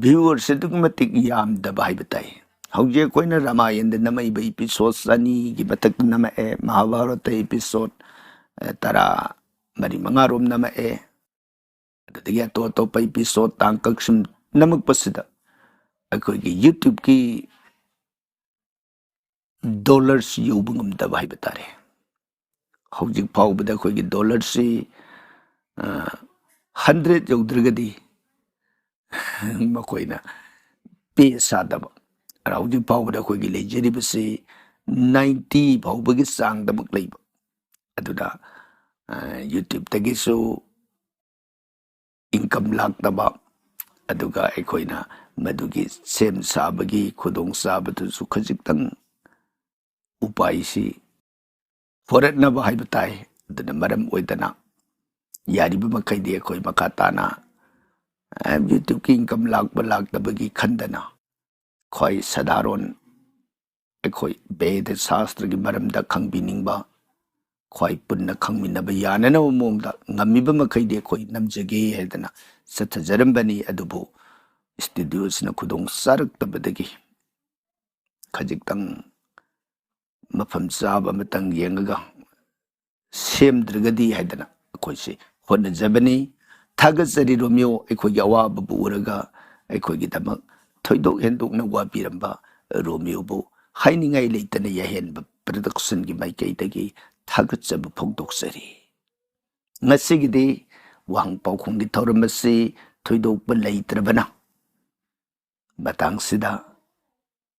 viewers ꯑꯗꯨꯛꯀꯤ ꯃꯇꯤꯛ ꯌꯥꯝꯗꯕ ꯍꯥꯏꯕ ꯇꯥꯏ꯫ ꯍꯧꯖꯤꯛ ꯑꯩꯈꯣꯏꯅ ꯔꯥꯃꯥꯌꯟꯗ ꯅꯝꯃꯛꯏꯕ episode ꯑꯅꯤꯒꯤ ꯃꯊꯛꯇ ꯅꯝꯃꯛꯑꯦ, ꯃꯍꯥꯚꯥꯔꯠꯇ episode ꯇꯔꯥ ꯃꯔꯤ ꯃꯉꯥꯔꯣꯝ ꯅꯝꯃꯛꯑꯦ꯫ ꯑꯗꯨꯗꯒꯤ ꯑꯇꯣꯞ ꯑꯇꯣꯞꯄ episode ꯇꯥꯡꯀꯛ ꯁꯨꯝ ꯅꯝꯃꯛꯄꯁꯤꯗ ꯑꯩꯈꯣꯏꯒꯤ YouTubeꯀꯤ dollars ꯌꯧꯕ ꯉꯝꯗꯕ ꯍꯥꯏꯕ ꯇꯥꯔꯦ꯫ ꯍꯧꯖꯤꯛ ꯐꯥꯎꯕꯗ ꯑꯩꯈꯣꯏꯒꯤ dollarꯁꯤ, ꯑ, hundred ꯌꯧꯗ꯭ꯔꯒꯗꯤ ꯃꯈꯣꯏꯅ pay ꯁꯥꯗꯕ꯫ ꯑꯗ ꯍꯧꯖꯤꯛ ꯐꯥꯎꯕꯗ ꯑꯩꯈꯣꯏꯒꯤ ꯂꯩꯖꯔꯤꯕꯁꯤ ninety ꯐꯥꯎꯕꯒꯤ ꯆꯥꯡꯗꯃꯛ ꯂꯩꯕ꯫ ꯑꯗꯨꯅ, ꯑ, YouTubeꯇꯒꯤꯁꯨ income ꯂꯥꯛꯇꯕ, ꯑꯗꯨꯒ ꯑꯩꯈꯣꯏꯅ ꯃꯗꯨꯒꯤ ꯁꯦꯝ ꯁꯥꯕꯒꯤ ꯈꯨꯗꯣꯡꯆꯥꯕꯗꯨꯁꯨ ꯈꯖꯤꯛꯇꯪ ꯎꯄꯥꯏꯁꯤ ꯍꯣꯔꯠꯅꯕ ꯍꯥꯏꯕ ꯇꯥꯏ꯫ ꯑꯗꯨꯅ ꯃꯔꯝ ꯑꯣꯏꯗꯅ ꯌꯥꯔꯤꯕ ꯃꯈꯩꯗꯤ ꯑꯩꯈꯣꯏ ꯃꯈꯥ ꯇꯥꯅ, ꯑ, YouTubeꯀꯤ income ꯂꯥꯛꯄ ꯂꯥꯛꯇꯕꯒꯤ ꯈꯟꯗꯅ ꯈ꯭ꯋꯥꯏ ꯁꯥꯙꯥꯔꯣꯟ ꯑꯩꯈꯣꯏ ꯕꯦꯗ ꯁꯥꯁꯇ꯭ꯔꯒꯤ ꯃꯔꯝꯗ ꯈꯪꯕꯤꯅꯤꯡꯕ, ꯈ꯭ꯋꯥꯏ ꯄꯨꯟꯅ ꯈꯪꯃꯤꯟꯅꯕ ꯌꯥꯅꯅꯕ ꯃꯑꯣꯡꯗ ꯉꯝꯃꯤꯕ ꯃꯈꯩꯗꯤ ꯑꯩꯈꯣꯏ ꯅꯝꯖꯒꯦ ꯍꯥꯏꯗꯅ ꯆꯠꯊꯖꯔꯝꯕꯅꯤ꯫ ꯑꯗꯨꯕꯨ studioꯁꯤꯅ ꯈꯨꯗꯣꯡ ꯆꯥꯔꯛꯇꯕꯗꯒꯤ ꯈꯖꯤꯛꯇꯪ ꯃꯐꯝ ꯆꯥꯕ ꯑꯃꯇꯪ ꯌꯦꯡꯉꯒ ꯁꯦꯝꯗ꯭ꯔꯒꯗꯤ ꯍꯥꯏꯗꯅ ꯑꯩꯈꯣꯏꯁꯦ ꯍꯣꯠꯅꯖꯕꯅꯤ꯫ ꯊꯥꯒꯠꯆꯔꯤ ꯔꯣꯃꯤꯌꯣ, ꯑꯩꯈꯣꯏꯒꯤ ꯑꯋꯥꯕꯕꯨ ꯎꯔꯒ ꯑꯩꯈꯣꯏꯒꯤꯗꯃꯛ ꯊꯣꯏꯗꯣꯛ ꯍꯦꯟꯗꯣꯛꯅ ꯋꯥꯕꯤꯔꯝꯕ ꯔꯣꯃꯤꯌꯣꯕꯨ ꯍꯥꯏꯅꯤꯡꯉꯥꯏ ꯂꯩꯇꯅ ꯌꯥꯍꯦꯟꯕ productionꯒꯤ ꯃꯥꯏꯀꯩꯗꯒꯤ ꯊꯥꯒꯠꯆꯕ ꯐꯣꯡꯗꯣꯛꯆꯔꯤ꯫ ꯉꯁꯤꯒꯤꯗꯤ ꯋꯥꯍꯪ ꯄꯥꯎꯈꯨꯝꯒꯤ ꯊꯧꯔꯝ ꯑꯁꯤ ꯊꯣꯏꯗꯣꯛꯄ ꯂꯩꯇ꯭ꯔꯕꯅ, ꯃꯇꯥꯡꯁꯤꯗ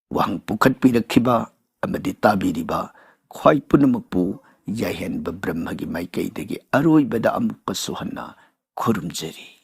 ꯋꯥꯍꯪ ꯄꯨꯈꯠꯄꯤꯔꯛꯈꯤꯕ ꯑꯃꯗꯤ ꯇꯥꯕꯤꯔꯤꯕ ꯈ꯭ꯋꯥꯏ ꯄꯨꯝꯅꯃꯛꯄꯨ ꯌꯥꯏꯍꯦꯟꯕ ꯕ꯭ꯔꯍ꯭ꯃꯒꯤ ꯃꯥꯏꯀꯩꯗꯒꯤ ꯑꯔꯣꯏꯕꯗ ꯑꯃꯨꯛꯀꯁꯨ ꯍꯟꯅ ꯈꯨꯔꯨꯝꯖꯔꯤ꯫